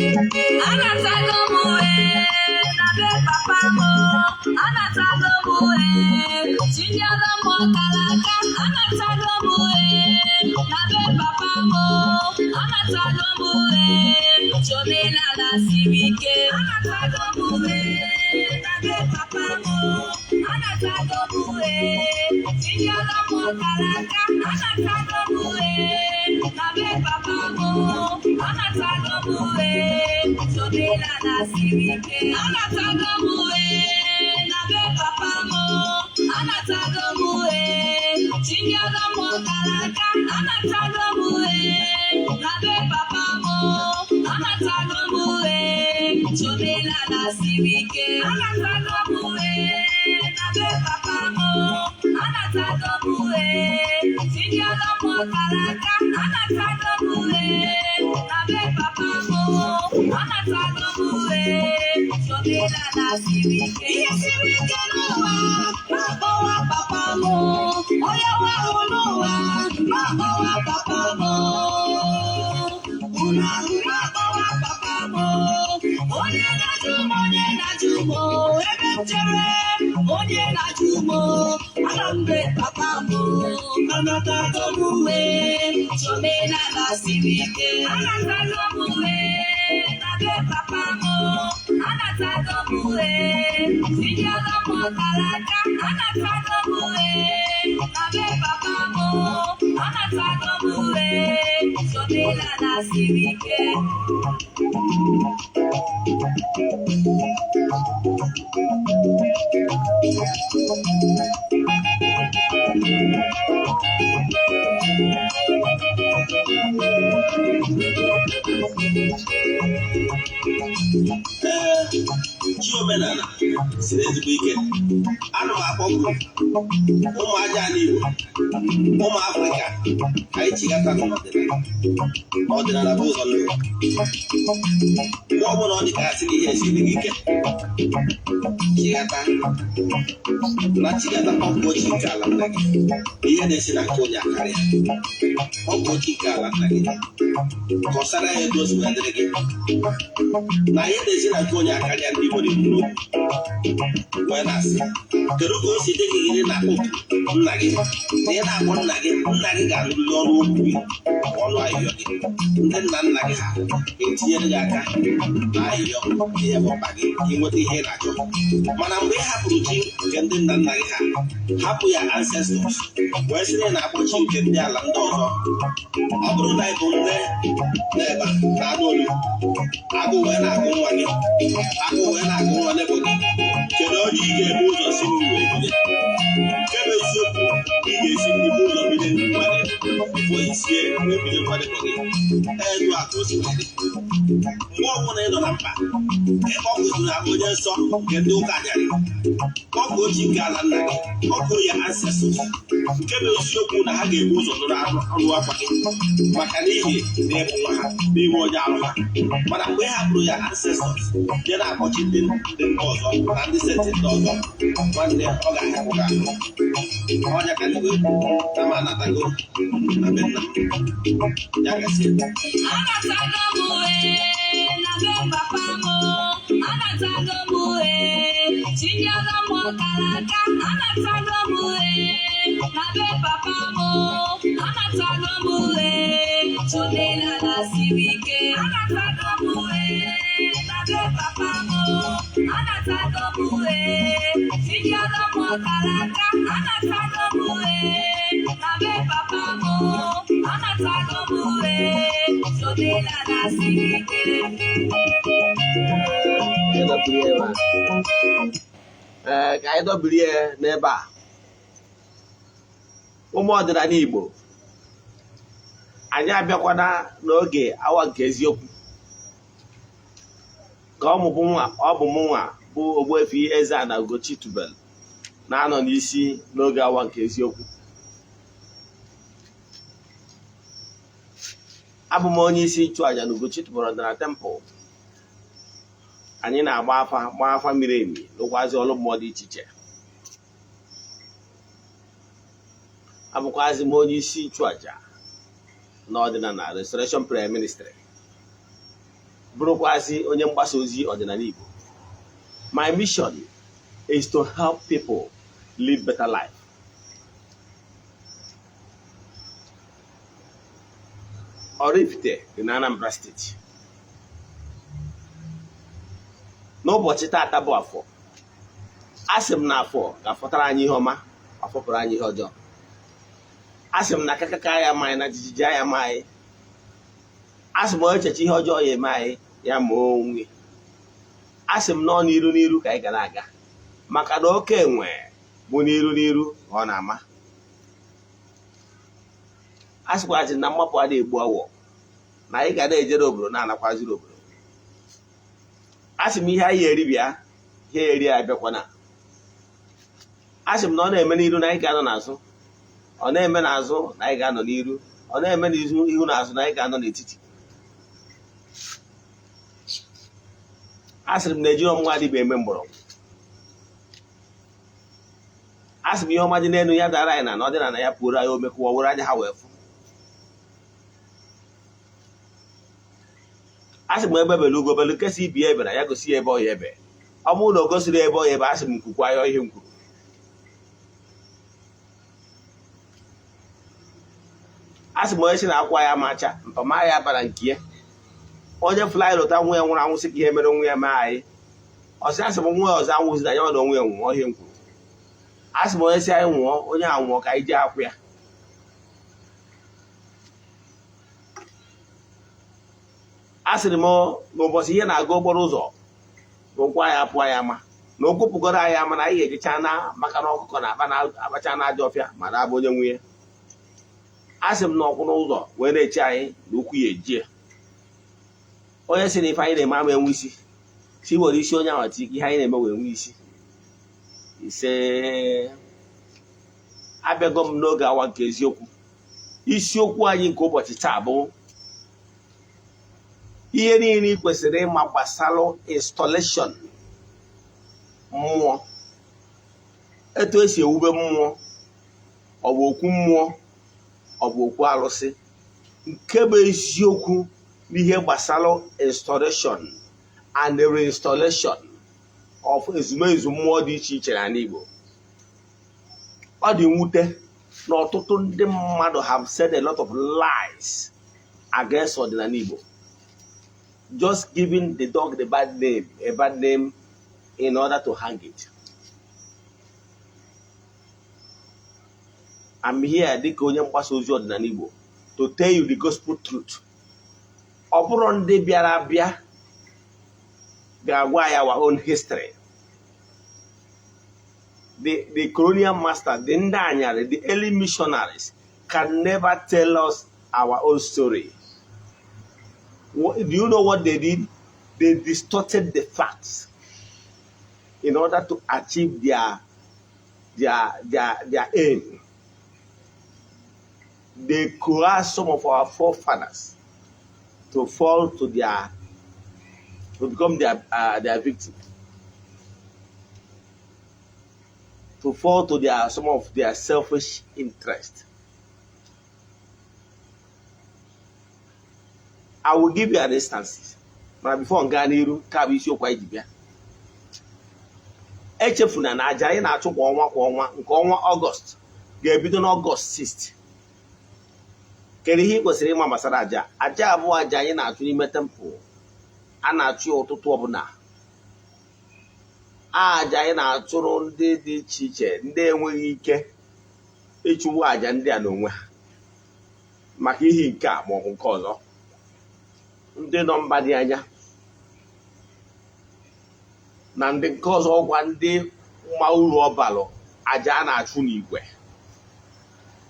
Anatago m ee na be papa m, anatago m ee, chinyere m ọkara aka. Anatago m ee na be papa m, anatago m ee, omenala siri ike. Anatago m ee na be papa m, anatago m ee, chinyere m ọkara aka. Anatago m ee na be papa m, anatago m ee, omenala siri ike. Anatago m ee na be papa m, anatago m ee, chinyere m ọkara aka. Anatago m ee na be papa m, anatago m ee, omenala siri ike. Anatago m ee na be papa m, anatago m ee, chinyere m ọkara aka. Anatago m ee na be papa m, anatago m ee, omenala siri ike. Ihe siri ike n'ụwa, na-akpọwa papa m. Onye nwe ahụ n'ụwa, na-akpọwa papa m. Unu ahụ, na-akpọwa papa m. Onye na-ajụ m, onye na-ajụ m, ebe m chere, onye na-ajụ m, ana m be papa m. Anatago m wee, omenala siri ike. Anatago m wee na be papa m, anatago m wee, tinyere m ọkara aka. Anatago m wee na be papa m, anatago m wee, omenala siri ike. Ee, chi omenala siri ezigbo ike. Ana m akpọku ụmụ aja ala Igbo, ụmụ Afrịka, ka anyị chigata n'ọdịnala. Ọdịnala bụ ụzọ ndụ. Mgbe ọbụla ọ dị ka asị na ihe esiri gị ike, chigata na chigata, kpọkuo chi nke ala nna gị. Ihe na-esi na nke onye akarịa, kpọkuo chi nke ala nna gị, kọsara ya etu o si wee dịrị gị na ihe na-esi na nke onye akarịa. Ndị Igbo na-ekwu n'okwu wee na-asị, kedu ka o si dị gị gịnị na-akpọ nna gị? Na ị na-akpọ nna gị, nna gị ga-anụrịrị ọnụ okwu gị, ọnụ ahịhịọ gị. Ndị nna nna gị ha ga-etinyere gị aka na ahịhịọ ihe bụ mkpa gị ka ị nweta ihe ị na-achọ. Mana mgbe ị hapụrụ chi nke ndị nna nna gị ha, hapụ ya ancestors, wee sị na ị na-akpọ chi nke ndị ala ndị ọzọ, ọ bụrụ na ị bụ nne n'ebe a na-anụ olu, agụụ wee na-agụ nwa gị, agụụ wee na-agụ nwa n'ebe gị, kedu onye ị ga-ebu ụzọ si nri wee binye? Nke bụ eziokwu, ị ga-esi nri bụ ụzọ binye nwa gị before isie wee binye nwa dịbọ gị. Etu a ka o si wee dị. Mgbe ọbụla ị nọ na mkpa, ebe ọ kụziri ahụ onye nsọ nke ndị ụka anyarị, kpọkuo chi nke ala nna gị, kpọkuo ya ancestors. Nke bụ eziokwu na ha ga-ebu ụzọ nụrụ ọnụ akwa gị, maka n'ihi na ịbụ nwa ha, n'ime onye alụ ha. Mana mgbe ị hapụrụ ya ancestors, je na-akpọchi ndị ndị mba ọzọ na ndị saint ndị ọzọ, nwanne, ọ ga-ahapụ gị ahụ ọnya. Ka ndị wee na m anatago na be nna m ya gasị. Anatago m ee na be papa m, anatago m ee, chinyere m ọkara aka. Anatago m ee na be papa m, anatago m ee, omenala siri ike. Anatago m ee na be papa m, anatago m ee, chinyere m ọkara aka. Anatago m ee na be papa m, anatago m ee, omenala siri ike. Anyị dọbiri ya ebe a. Ee, ka anyị dọbiri ya n'ebe a. Ụmụ ọdịnala Igbo, anyị abịakwana n'oge awa nke eziokwu. Ka ọ mụ nwa, ọ bụ mụ nwa bụ Ogbuefi Eze-Ana Ugochi tubelu na-anọ n'isi n'oge awa nke eziokwu. Abụ m onye isi nchụaja na Ugochi tubelu ọdịnala temple. Anyị na-agba afa, gbaa afa miri emi, lụkwazi ọlụ mmụọ dị iche iche. Abụkwazi m onye isi nchụaja na ọdịnala Restoration Prayer Ministry, bụrụkwazi onye mgbasa ozi ọdịnala Igbo. My mission is to help people live better life. Oraifite dị na Anambra steeti. N'ụbọchị taata bụ afọ, asị m na afọ ga-afọtara anyị ihe ọma, afọpụrụ anyị ihe ọjọọ. Asị m na akakaka ya ama anyị, na jijiji ya ama anyị. Asị m onye cheche ihe ọjọọ ya eme anyị, ya ma onwe. Asị m nọ n'iru n'iru ka anyị ga na-aga, maka na oke enwe bụ n'iru n'iru ka ọ na-ama. A sịkwazi na mmapụ adịghị egbu awọ, na anyị ga na-ejere obodo na-anakwaziri obodo. Asị m ihe anyị eri bịa, ihe eri abịakwana. Asị m na ọ na-eme n'iru na anyị ga-anọ n'azụ, ọ na-eme n'azụ na anyị ga-anọ n'iru, ọ na-eme n'ihu ihu n'azụ na anyị ga-anọ n'etiti. Asịrị m na ejiro nwa dibịa eme mgbọrọgwụ. Asị m ihe ọma dị n'elu ya dara anyị na ọdịnala ya pụrụ anyị omekụwa were anya ha wee fụ. Asị m ebe belu ugo belu nkesa ibi ya ebe na ya gosi ya ebe ọ ya ebe. Ọ bụrụ na o gosiri ebe ọ ya ebe, asị m nkwukwa ya ihe m kwuru. Asị m onye si na akwa ya macha mpama ya bara nke ya. Onye fly lụta nwa ya nwụrụ anwụ sị ka ihe mere nwa ya mee anyị. Ọsị asị m nwa ya ọzọ anwụzi na ya na onwe ya nwụọ ihe m kwuru. Asị m onye si anyị nwụọ, onye anwụọ ka anyị jee akwụ ya. Asịrị m n'ụbọchị ihe na-aga okporo ụzọ na ụkwụ anyị apụọ ya ama, na okwu pụgoro anyị ama na anyị ga-ejecha na maka na ọkụkọ na-akpa na-akpacha na ajọ ọfịa ma na-abụ onye nwunye. Asị m na ọkwụ n'ụzọ wee na-eche anyị na okwu ya ejie. Onye si na ife anyị na-eme ama enwe isi, si were isi onye ahụ tii ihe anyị na-eme wee nwee isi. Ise, abịago m n'oge awa nke eziokwu. Isiokwu anyị nke ụbọchị taa bụ ihe niile ị kwesịrị ịma gbasara installation mmụọ, etu esi ewube mmụọ, ọ bụ okwu mmụọ, ọ bụ okwu arụsị, nke bụ eziokwu n'ihe gbasara installation and reinstallation of ezumezu mmụọ dị iche iche n'ala Igbo. Ọ dị mwute na ọtụtụ ndị mmadụ have said a lot of lies against ọdịnala Igbo, just giving the dog the bad name, a bad name in order to hang it. I'm here dịka onye mgbasa ozi ọdịnala Igbo to tell you the gospel truth. Ọ bụrụ ndị bịara abịa ga-agwa ya our own history. The colonial master, the ndị anyarị, the early missionaries can never tell us our own story. Do you know what they did? They distorted the facts in order to achieve their aim. They coerced some of our forefathers to fall to their, to become their victim, to fall to their some of their selfish interest. I will give you an instance. Mana before m gaa n'iru, ka bụ isiokwu anyị ji bịa. Echefuna na aja anyị na-achụ kwa ọnwa kwa ọnwa nke ọnwa Ọgọst ga-ebido n'Ọgọst 6. Kedu ihe ị kwesịrị ịma gbasara aja? Aja abụọ aja anyị na-achụ n'ime temple, a na-achụ ya ụtụtụ ọbụla. Aja anyị na-achụrụ ndị dị iche iche ndị enweghị ike ịchụwa aja ndị a n'onwe ha maka ihe nke a maọbụ nke ọzọ, ndị nọ mba dị anya na ndị nke ọzọ, gwa ndị mma uru ọbalụ aja a na-achụ n'igwe.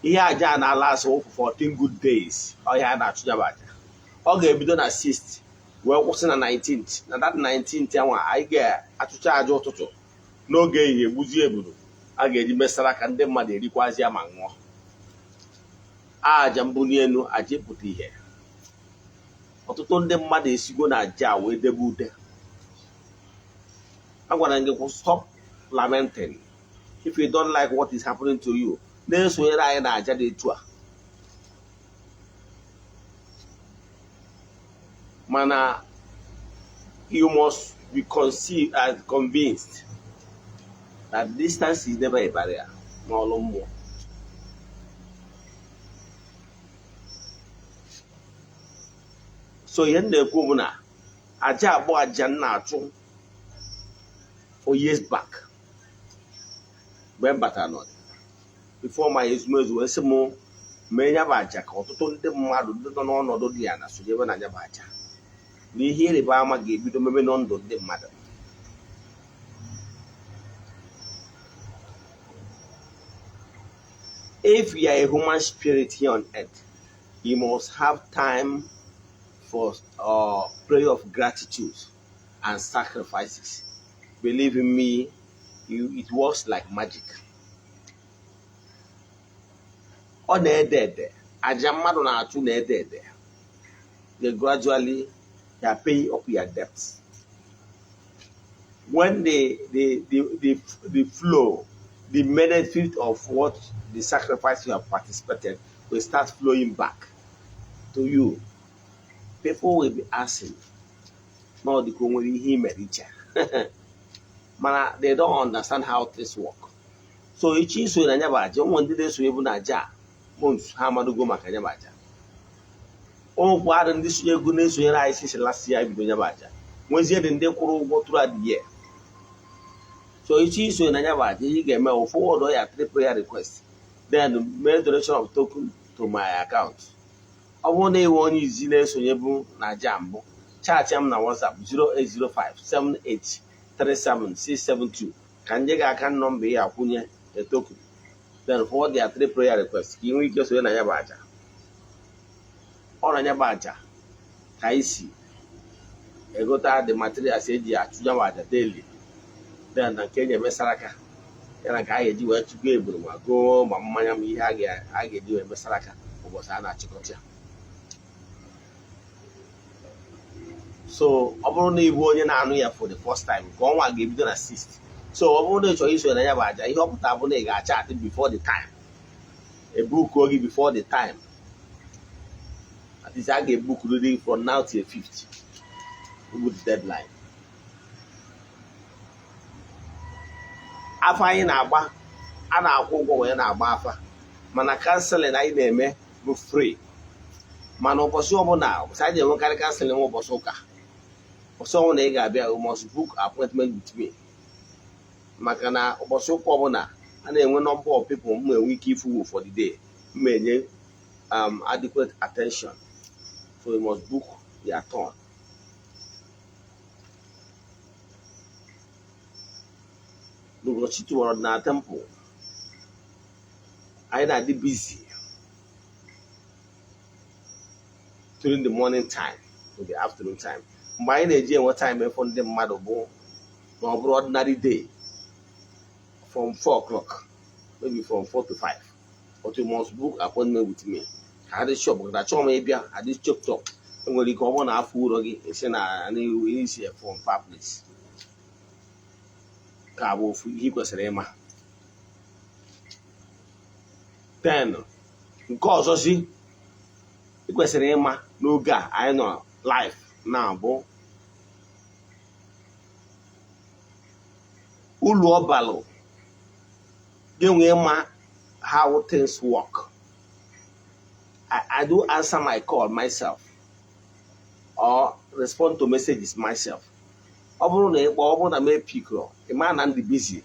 Ihe aja a na-ala asụ for 14 good days, ọhịa a na-achụ ya bụ aja. Ọ ga-ebido na 6th wee kwụsị na 19th. Na that 19th anwa anyị ga-achụcha aja ụtụtụ n'oge ehihie, egbuzi eburu a ga-eji mesara ka ndị mmadụ erikwazi ya ma ṅụọ. Aja mbuli elu, aja ịpụta ihe. Ọtụtụ ndị mmadụ esigo na aja wee debe ude. A gwara gị, stop lamenting if you don't like what is happening to you. Na-esonyere anyị na aja dị etu a. Mana you must be conceived and convinced that distance is never a barrier n'ọlụ mmụọ. So ihe m na-ekwu bụ na aja abụọ aja m na-achụ for years back mgbe m batara n'ọdịnala before my ezumezu wee sị m mee ya bụ aja ka ọtụtụ ndị mmadụ ndị nọ n'ọnọdụ dị ya na sonyebe na ya bụ aja, na ihe ịrịba ama ga-ebido mebe na ndụ ndị mmadụ. If you are a human spirit here on earth, you must have time for prayer of gratitude and sacrifices. Believe in me, it works like magic. Ọ na-ede ede, aja mmadụ na-achụ na-ede ede. They gradually they are paying up your debts. When the flow, the benefit of what the sacrifice you have participated will start flowing back to you. People will be asking, no, the mana they don't understand how things work. So ichi iso na nya bụ aja, ụmụ ndị na-eso ebu na aja months ha amadugo maka nya bụ aja. Ụmụ adị ndị sonye ego na-esonyere anyị since last year bido nya bụ aja. Nwezie dị ndị kwụrụ ụgwọ throughout the year. So ichi iso na nya bụ aja, ị ga-eme forward ya 3 prayer request, then make donation of token to my account. Ọ bụrụ na iwe onye izi na-esonye bụ na aja mbụ, chat m na WhatsApp 08057837672 ka nye gị aka nọmba ị akwụnye a token, then forward their 3 prayer request ka ị nwee ike sonye na ya bụ aja. Ọ na ya bụ aja ka anyị si egota the materials eji achụ ya bụ aja daily, then na nke eji eme saraka ya na nke a ga-eji wee chụgo eburu ma goo ma mmanya ma ihe a ga-eji wee mesara aka ụbọchị a na-achịkọta ya. So ọ bụrụ na ị bụ onye na-anụ ya for the first time, nke ọnwa ga-ebido na 6th. So ọ bụrụ na ị chọrọ iso na ya bụ aja, ihe ọ pụtara bụ na ị ga-achatị before the time, ebukuo gị before the time. At least a ga-ebukuriri from now till 5th bụ the deadline. Afa anyị na-agba, a na-akwụ ụgwọ wee na-agba afa, mana counseling anyị na-eme bụ free. Mana ụbọchị ọbụla ụbọchị anyị na-enwekarị counseling nwe ụbọchị ụka, ụbọchị ọbụla ị ga-abịa, you must book appointment with me. Maka na ụbọchị ụka ọbụla a na-enwe number of people m enwe ike ifu for the day, m enye adequate attention. So you must book your turn. N'ụbọchị tụwara na temple, anyị na-adị busy during the morning time to the afternoon time. Mgbe anyị na-eji enwe time ịfụ ndị mmadụ bụ na ọ bụrụ ordinary day from 4 o'clock, maybe from 4 to 5. But you must book appointment with me. Ka adị shop na chọọ m ịbịa adị chop chop. Enwere ike ọ bụrụ na afọ ụrọ gị esi na isi from far place. Ka bụ ofu ihe ị kwesịrị ịma. Then nke ọzọzi ị kwesịrị ịma n'oge a anyị nọ live na-abụ ụlọ ọbalụ ga-enwe ma how things work. I do answer my call myself or respond to messages myself. Ọ bụrụ na ịkpọ, ọ bụrụ na m epikọ, ị ma na ndị busy,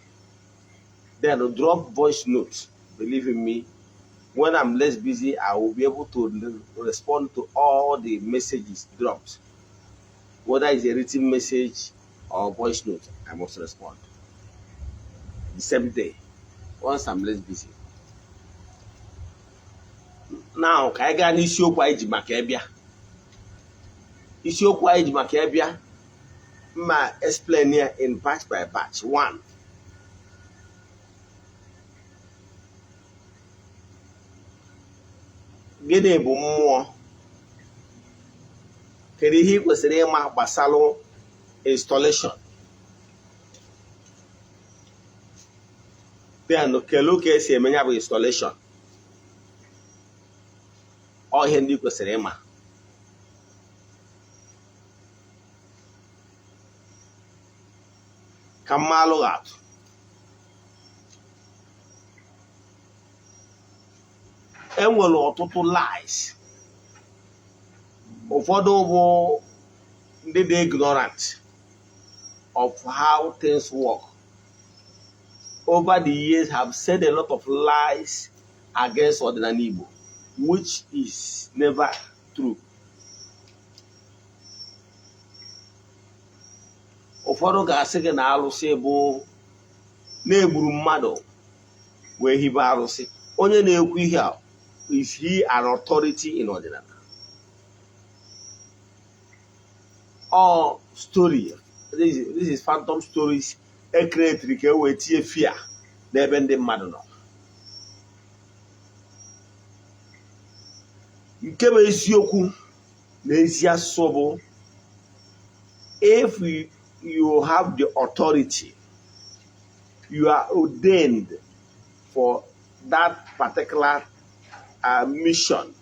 then drop voice note. Believe in me, when I'm less busy, I will be able to respond to all the messages dropped. Whether it's a written message or voice note, I must respond the same day once I'm less busy. Now, ka anyị gaa n'isiokwu anyị ji maka ịbịa. Isiokwu anyị ji maka ịbịa, mma explain ya in batch by batch. 1, gịnị bụ mmụọ? Kedu ihe ị kwesịrị ịma gbasara installation? Then kedu ka esi eme ya bụ installation? Ọ ihe ndị ị kwesịrị ịma. Ka m malụ gị atụ, e nwere ọtụtụ lies. Ụfọdụ bụ ndị dị ignorant of how things work over the years have said a lot of lies against ọdịnala Igbo, which is never true. Ụfọdụ ga-asị gị na arụsị bụ na-egburu mmadụ wee hibe arụsị. Onye na-ekwu ihe a, is he an authority in ọdịnala? All story, this is phantom stories e creatiri ka e wee tinye fear n'ebe ndị mmadụ nọ. Nke bụ eziokwu na ezi asụsụ bụ, if you have the authority, you are ordained for that particular mission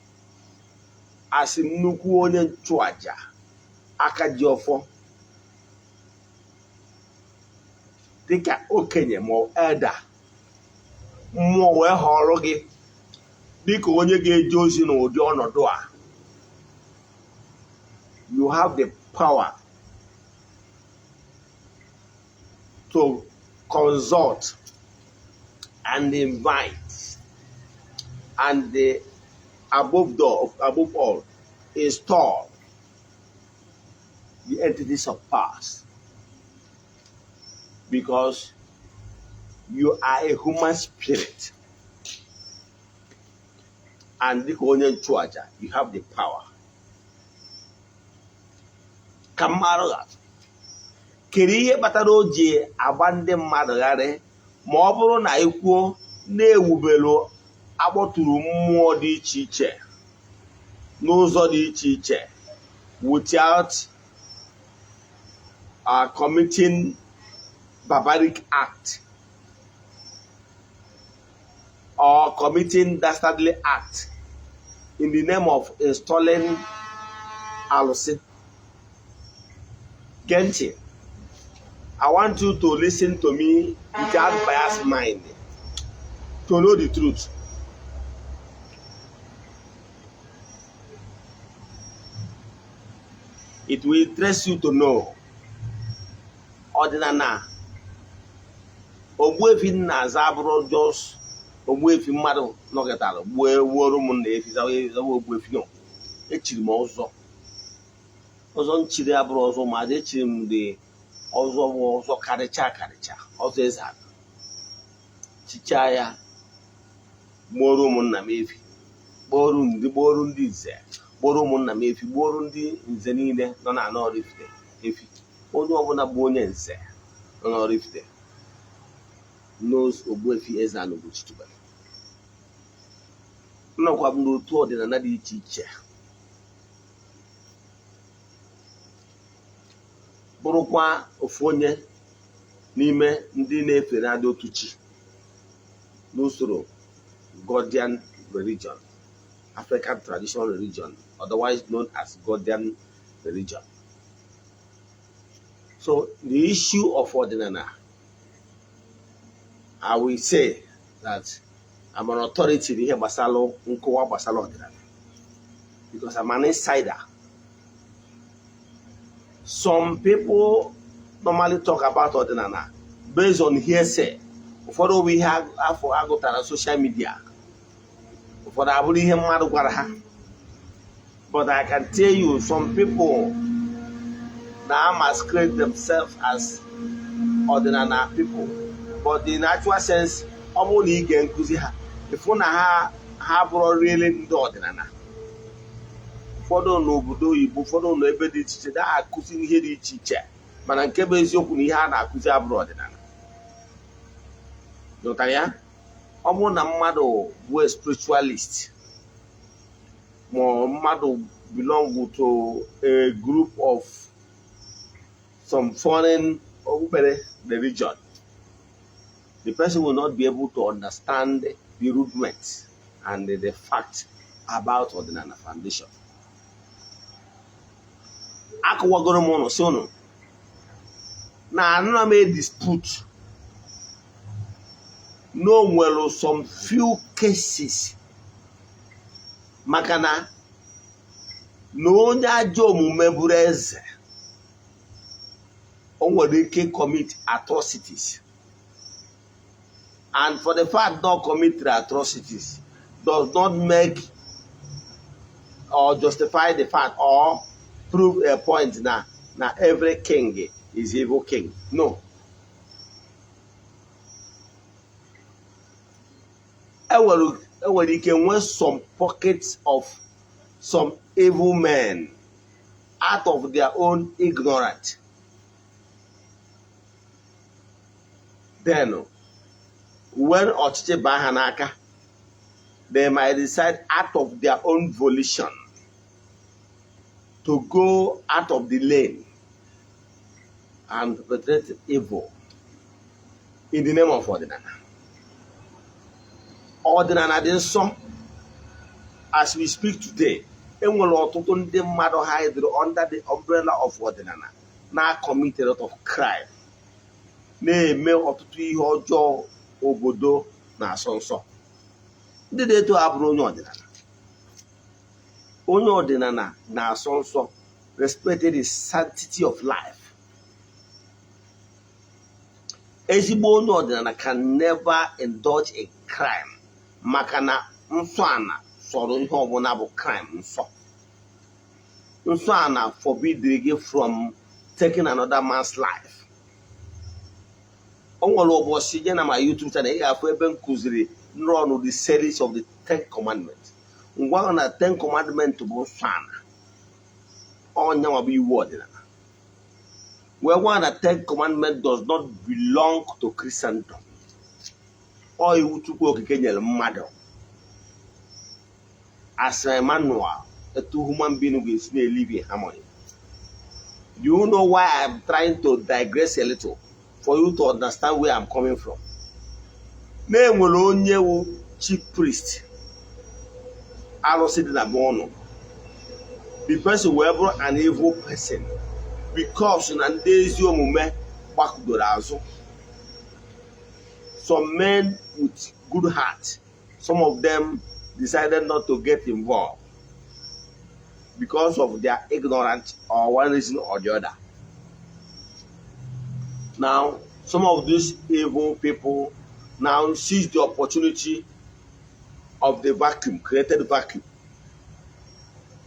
as nnukwu onye nchụaja aka ji ọfọ, dịka okenye ma ọ elder mmụọ wee họrọ gị dịka onye ga-eje ozi n'ụdị ọnọdụ a, you have the power to consult and invite and above all install the entities of powers, because you are a human spirit, and dịka onye nchụaja, you have the power. Ka mmadụ atụ, kedu ihe kpatara o ji agba ndị mmadụ gharị ma ọ bụrụ na ekwuo na-ewubelu akpọtụrụ mmụọ dị iche iche n'ụzọ dị iche iche without committing barbaric act or committing dastardly act in the name of installing alụsị? Gee ntị, I want you to listen to me without bias mind to know the truth. It will interest you to know. Ọdịnala, Ogbuefi nna-aza abụrụ just Ogbuefi mmadụ nọkịtara gbuo gbuoro ụmụnna efi zawa zawa Ogbuefi. No, echiri m ọzọ. Ọzọ nchiri abụrụ ọzọ ma echiri m dị ọzọ bụ ọzọ karịcha karịcha, ọzọ eze ala chichaa ya, gbuoro ụmụnna m efi, gbuoro ndị nze, gbuoro ụmụnna m efi, gbuoro ndị nze niile nọ na ana Oraifite efi. Onye ọbụla bụ onye nze nọ n'Oraifite knows Ogbuefi Eze-Ana Ugochi tubelu. Nnọkwa m n'otu ọdịnala dị iche iche, bụrụkwa ofu onye n'ime ndị na-efe na-adị otu chi n'usoro Godian religion, African traditional religion, otherwise known as Godian religion. So the issue of ọdịnala, I will say that I'm an authority n'ihe gbasara nkọwa gbasara ọdịnala because I'm an insider. Some people normally talk about ọdịnala based on hearsay. Ụfọdụ bụ ihe afọ agụtara social media, ụfọdụ abụrụ ihe mmadụ gwara ha. But I can tell you, some people na masquerade themselves as ọdịnala people, but in actual sense, ọ bụrụ na ige nkụzi ha, ịfụ na ha bụrụ really ndị ọdịnala. Ụfọdụ n'obodo oyibo, ụfọdụ nọ ebe dị iche iche na-akụzi ihe dị iche iche, mana nke bụ eziokwu na ihe a na-akụzi abụrụ ọdịnala. Ghọtara ya? Ọ bụrụ na mmadụ bụ a spiritualist, ma ọ mmadụ belong to a group of some foreign okpukpere religion, the person will not be able to understand the rudiments and the fact about Ọdịnala Foundation. Akọwagoro m ụnụ si ụnụ na anụna m dispute na o nwere some few cases, maka na onye ajọ omume bụrụ eze, o nwere ike commit atrocities, and for the fact not commit atrocities does not make or justify the fact or prove a point na every king is evil king. No. Enwere ike nwee some pockets of some evil men out of their own ignorance. Then when ọchịchị baa ha n'aka, they might decide out of their own volition to go out of the lane and perpetrate evil in the name of ọdịnala. Ọdịnala dị nsọ. As we speak today, enwere ọtụtụ ndị mmadụ hide under the umbrella of ọdịnala na-commit a lot of crime, na-eme ọtụtụ ihe ọjọọ obodo na-asọ nsọ. Ndị dị etu a bụrụ onye ọdịnala. Onye ọdịnala na-asọ nsọ, respected the sanctity of life. Ezigbo onye ọdịnala can never indulge in crime, maka na nsọ ana sọrọ ihe ọbụla bụ crime nsọ. Nsọ ana forbid gị from taking another man's life. O nwere ụbọchị je na my YouTube channel, ị ga-afụ ebe m kụziri nrọnụ the series of the Ten Commandments. Ngwa ahụ na Ten Commandment bụ nsọ ana, ọnyanwa bụ iwu ọdịnala. Wee gwa na Ten Commandment does not belong to Christendom. Ọ iwu Chukwu Okike nyere mmadụ as a manual etu human being ga-esi na-live in harmony. Do you know why I'm trying to digress a little for you to understand where I'm coming from? Na-enwere onye wu chief priest arụsị dị na be ụnụ, the person wee bụrụ an evil person because na ndị ezi omume gbakụdoro azụ. Some men with good heart, some of them decided not to get involved because of their ignorance or one reason or the other. Now, some of these evil people now seize the opportunity of the vacuum, created vacuum,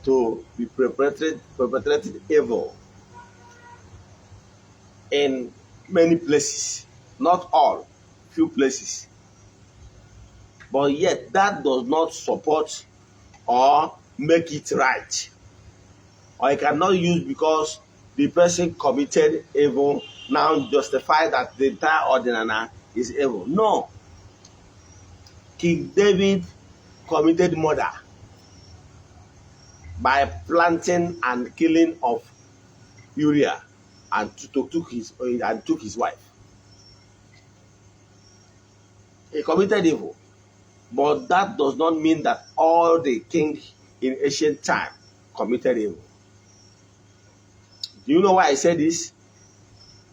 to be perpetrated evil in many places. Not all, few places. But yet that does not support or make it right. Or you cannot use because the person committed evil now justify that the entire ọdịnala is evil. No. King David committed murder by planting and killing of Uriah and took his wife. He committed evil, but that does not mean that all the kings in ancient time committed evil. Do you know why I say this?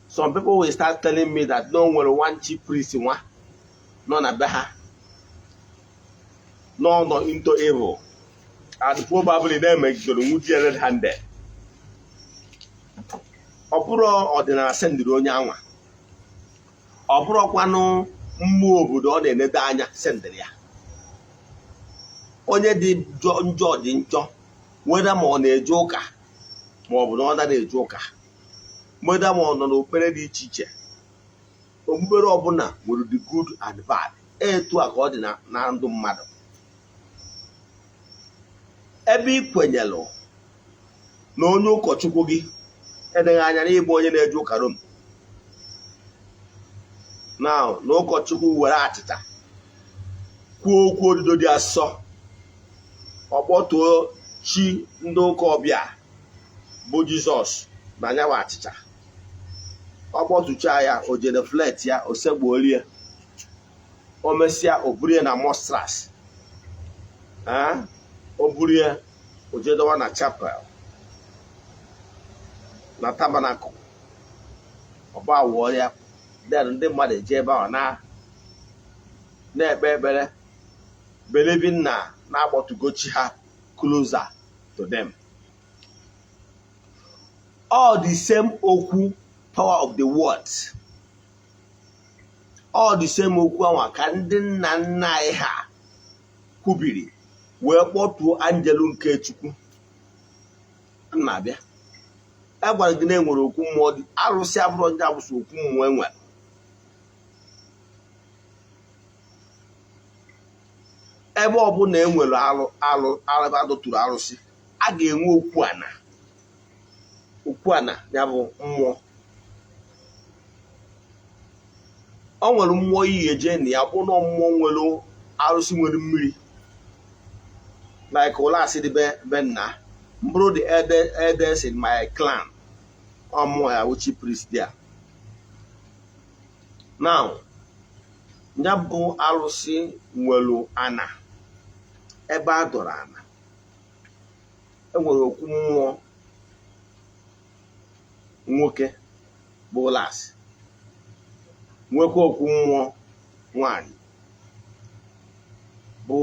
Some people will start telling me that no nwere one chief priest nwa nọ na be ha nọ nọ into evil and probably na-emegidere nwunye red handed. Ọ bụrụ ọdịnala sendịrị onye anwa, ọ bụrụkwanụ mmụọ obodo ọ na-enedo anya sendịrị ya. Onye dị njọ dị njọ, weda ma ọ na-eje ụka ma ọ bụ na ọ naghị eje ụka, weda ma ọ nọ n'okpukpere dị iche iche, okpukpere ọbụla nwere the good and bad. Etu a ka ọ dị na ndụ mmadụ. Ebe ị kwenyelụ na onye ụkọchukwu gị edeghị anya n'ịbụ onye na-eje ụka Rom, now na ụkọchukwu were achịcha kwuo okwu odido dị asọ, ọ kpọtuo Chi ndị ụka ọbịa bụ Jizọs na nyawa achịcha. Ọ kpọtụchaa ya, o genuflect ya, o sekpuolie, o mesịa, o burie na monstrance, o burie, o jedowa na chapel, na tabernacle, ọba wụọ ya. Then ndị mmadụ eje ebe ahụ na na-ekpe ekpere, believing na na-akpọtugo chi ha closer to them. All the same okwu, power of the words, all the same okwu anwa ka ndị nna nna anyị ha kwubiri wee kpọtuo anjelu nke Chukwu na-abịa. A gwara gị na enwere okwu mmụọ dị. Arụsị abụrụ ndị abụsị okwu mmụọ enwere. Ebe ọbụla enwere alụ alụ ebe adọturu arụsị, a ga-enwe okwu ana. Okwu ana ya bụ mmụọ. O nwere mmụọ iyi eje na ya bụ na mmụọ nwere arụsị nwere mmiri, like ụlọ asị dị be nna mbụrụ, the elders in my clan, ọ mmụọ ya wụ chief priest there. Now, ya bụ arụsị nwere ana ebe a dọrọ ana, enwere okwu mmụọ nwoke bụ ụlọasị, nwekwa okwu mmụọ nwanyị bụ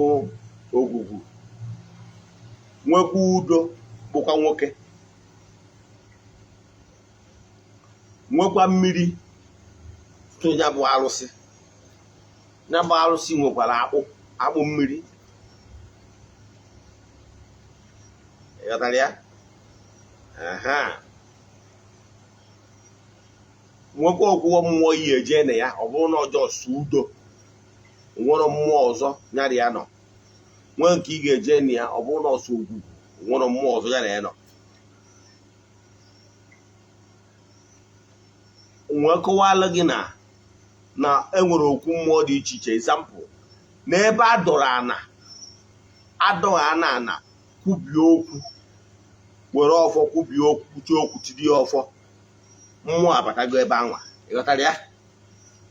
ogwugwu, nwekwa udo bụkwa nwoke, nwekwa mmiri tụ ya bụ arụsị. Ya bụ arụsị nwekwara akpụ akpụ mmiri. Ịghọtara ya? Aha, nwekwa okwuwo mmụọ iyi eje na ya. Ọ bụrụ na ọjọọ su udo, nwere mmụọ ọzọ nyara ya nọ. Nwee nke ị ga-eje na ya, ọ bụrụ na ọsọ ogwugwu, nwere mmụọ ọzọ ya na ya nọ. Nwee kọwalụ gị na na enwere okwu mmụọ dị iche iche. Example, n'ebe a dọrọ ana, adọghị ana ana kwubie okwu, were ọfọ kwubie okwu, kwuchie okwu, tidie ọfọ, mmụọ abatago ebe anwa. Ịghọtara ya?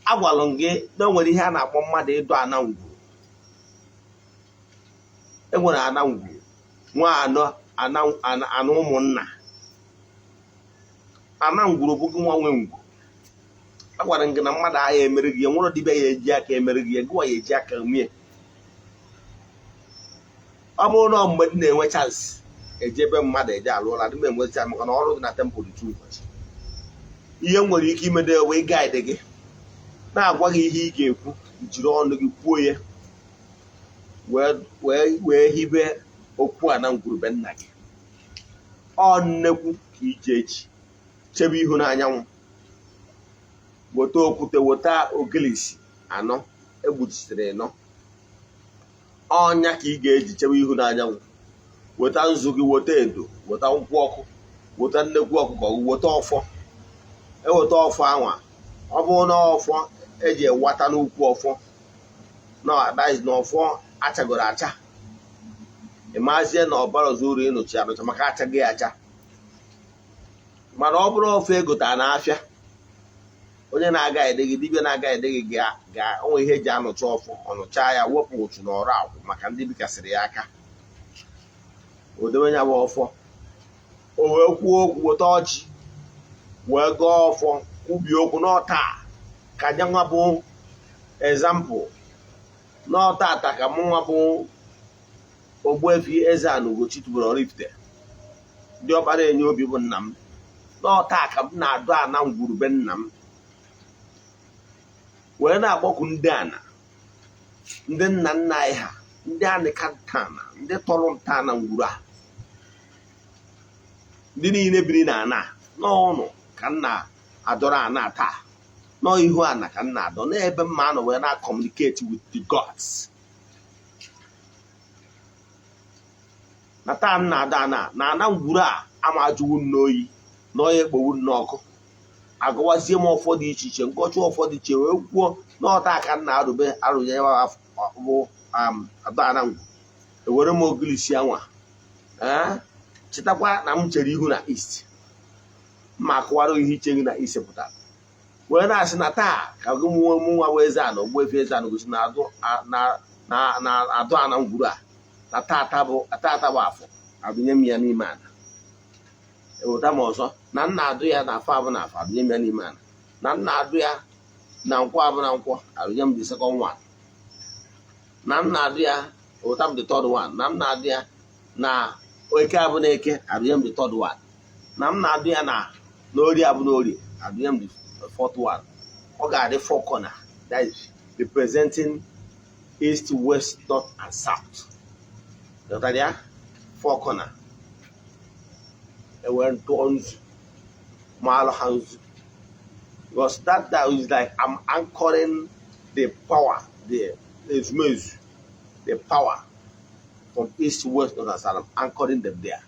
Agwalụ m gị na o nwere ihe a na-akpọ mmadụ ịdọ ana ngwuru. Enwere ana ngwuru, nwa anọ ana ana ụmụnna. Ana ngwuru bụ gị nwa nwe ngwuru. Agwara m gị na mmadụ agha emere gị ya, nwere dibịa ya eji aka emere gị ya, gịwa ya eji aka mie. Ọ bụrụ na mgbe dị na-enwe chance eje ebe mmadụ eje alụ ụlọ, adị m enwe chance maka na ọrụ dị na temple dị too much. Ihe m nwere ike imede wee guide gị, na-agwa gị ihe ị ga-ekwu, jiri ọnụ gị kwuo ya, wee hibe okwu a na ngwurube nna gị. Ọ nnekwu ka ije echi chebe ihu n'anyanwụ, weta okwute, weta ogilisi anọ egbujisiri ịnọ, ọnya ka ị ga-eji chebe ihu n'anyanwụ. Weta nzu gị, weta edo, weta nkwụ ọkụ, weta nnekwu ọkụkọ, weta ọfọ. Eweta ọfọ anwa, ọ bụrụ na ọfọ eji ewata n'ukwu ọfọ na na ọfọ achagoro acha, ịmazie na ọbara ọzọ uru ịnụchi anụcha maka achaghị acha. Mana ọ bụrụ ọfọ egotara n'afịa, onye na-aga ede gị, dibịa na-aga ede gị, ga onwe ihe eji anụcha ọfọ, ọnụcha ya, wepụ ụchụ na ọrụ akwụ maka ndị bikasịrị ya aka, o dobe ya bụ ọfọ, o wee kwuo okwu, weta ọjị, wee gọọ ọfọ, kwubie okwu n'ọta ka nyanwa bụ example n'ọta ata ka mụnwa bụ Ogbuefi Eze-Ana Ugochi tubelu Oraifite, dị ọkpara enye obi bụ nna m, n'ọta ka m na-adụ ana ngwurube nna m, wee na-akpọku ndị ana, ndị nna nna anyị ha, ndị anịka ntana, ndị tọrọ ntana ngwuru a, ndị niile biri na ana n'ọnụ ka m na-adọrọ ana taa, n'ihu ana ka m na-adọ n'ebe mma anọ wee na-communicate with the gods. Na taa m na-adọ ana na ana ngwuru a, ama ajụwu n'oyi na ọya ekpowu n'ọkụ, agụwazie m ọfọ dị iche iche, nkọcha ọfọ dị iche, wee kwuo n'ọta aka m na-arụbe arụnye bụ adọ ana ngwu. Ewere m ogilisi anwa Ee, chetakwa na m chere ihu na east, ma akụwara ihe iche gị na east pụtara, wee na-asị na taa ka gị mụọ mụ nwa bụ eze ana, Ogbuefi Eze-Ana gosi na adụ na adụ ana ngwuru a na tata bụ afọ, adụnye m ya n'ime ana. Eweta m ọzọ na nna adụ ya na afọ abụ na afọ, adụnye m ya n'ime ana. Na nna adụ ya na nkwọ abụ na nkwọ, adụnye m the second one. Na nna adụ ya, eweta m the third one. Na nna adụ ya na eke abụ na eke, adụnye m the third one. Na m na-adụ ya na n'orie abụ na orie, adụnye m the fourth one. Ọ ga-adị four corner, that is representing east, west, north and south. Ghọtara ya? Four corner. Ewere tụọ nzu, maalụ ha nzu, because that is like I'm anchoring the power, the ezumezu, the power from east, west, north and south. I'm anchoring them there.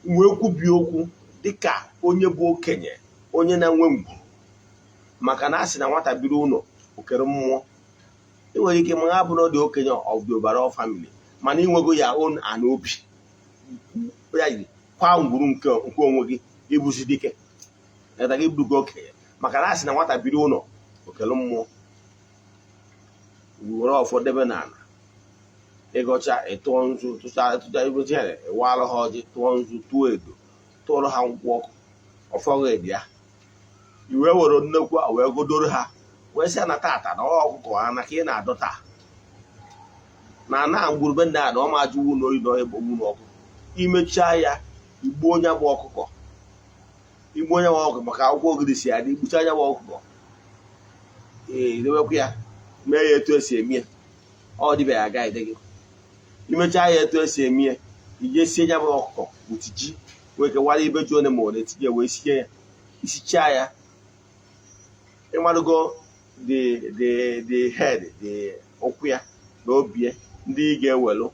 Wee kwubie okwu dịka onye bụ okenye, onye na-enwe ngwuru, maka na a sị na nwata biri ụlọ okere mmụọ. Ị nwere ike ma ha bụ na ọ dị okenye of the overall family, mana ịnwego ya own and obi ya yiri kwa ngwuru nke onwe gị, ịbụzi dike eta gị burugo okenye, maka na a sị na nwata biri ụlọ okere mmụọ. Were ọfọ debe n'ala, ịgọcha, ịtụọ nzu, tụcha tụcha ibochere, ịwalụ ha ọjị, tụọ nzu, tụọ edo, tụọrọ ha nkwụ ọkụ, ọfọghị edi ya. I wee were nnekwu a wee godoro ha, wee sị na tata na ọkụkọ ha na ka ị na-adọta na ana ngwurube ndị a na ọma ajụwu na oyi na egbogbu n'ọkụ. Imechaa ya, igbuo onye bụ ọkụkọ, igbu onye bụ ọkụkọ, maka akwụkwọ ogiri si adị, igbucha anya bụ ọkụkọ, ee, idewekwa ya, mee ya etu esi eme ya. Ọ dịbịa ya aga ede gị. Imechaa ya etu esi eme ya, ije sie ya bụ ọkụkọ with ji, wee kewara ibe ji one ma ọ na-etinye, wee sie ya. Isichaa ya, ịmarụgo the head, the ụkwụ ya na obi ya, ndị ị ga-ewelu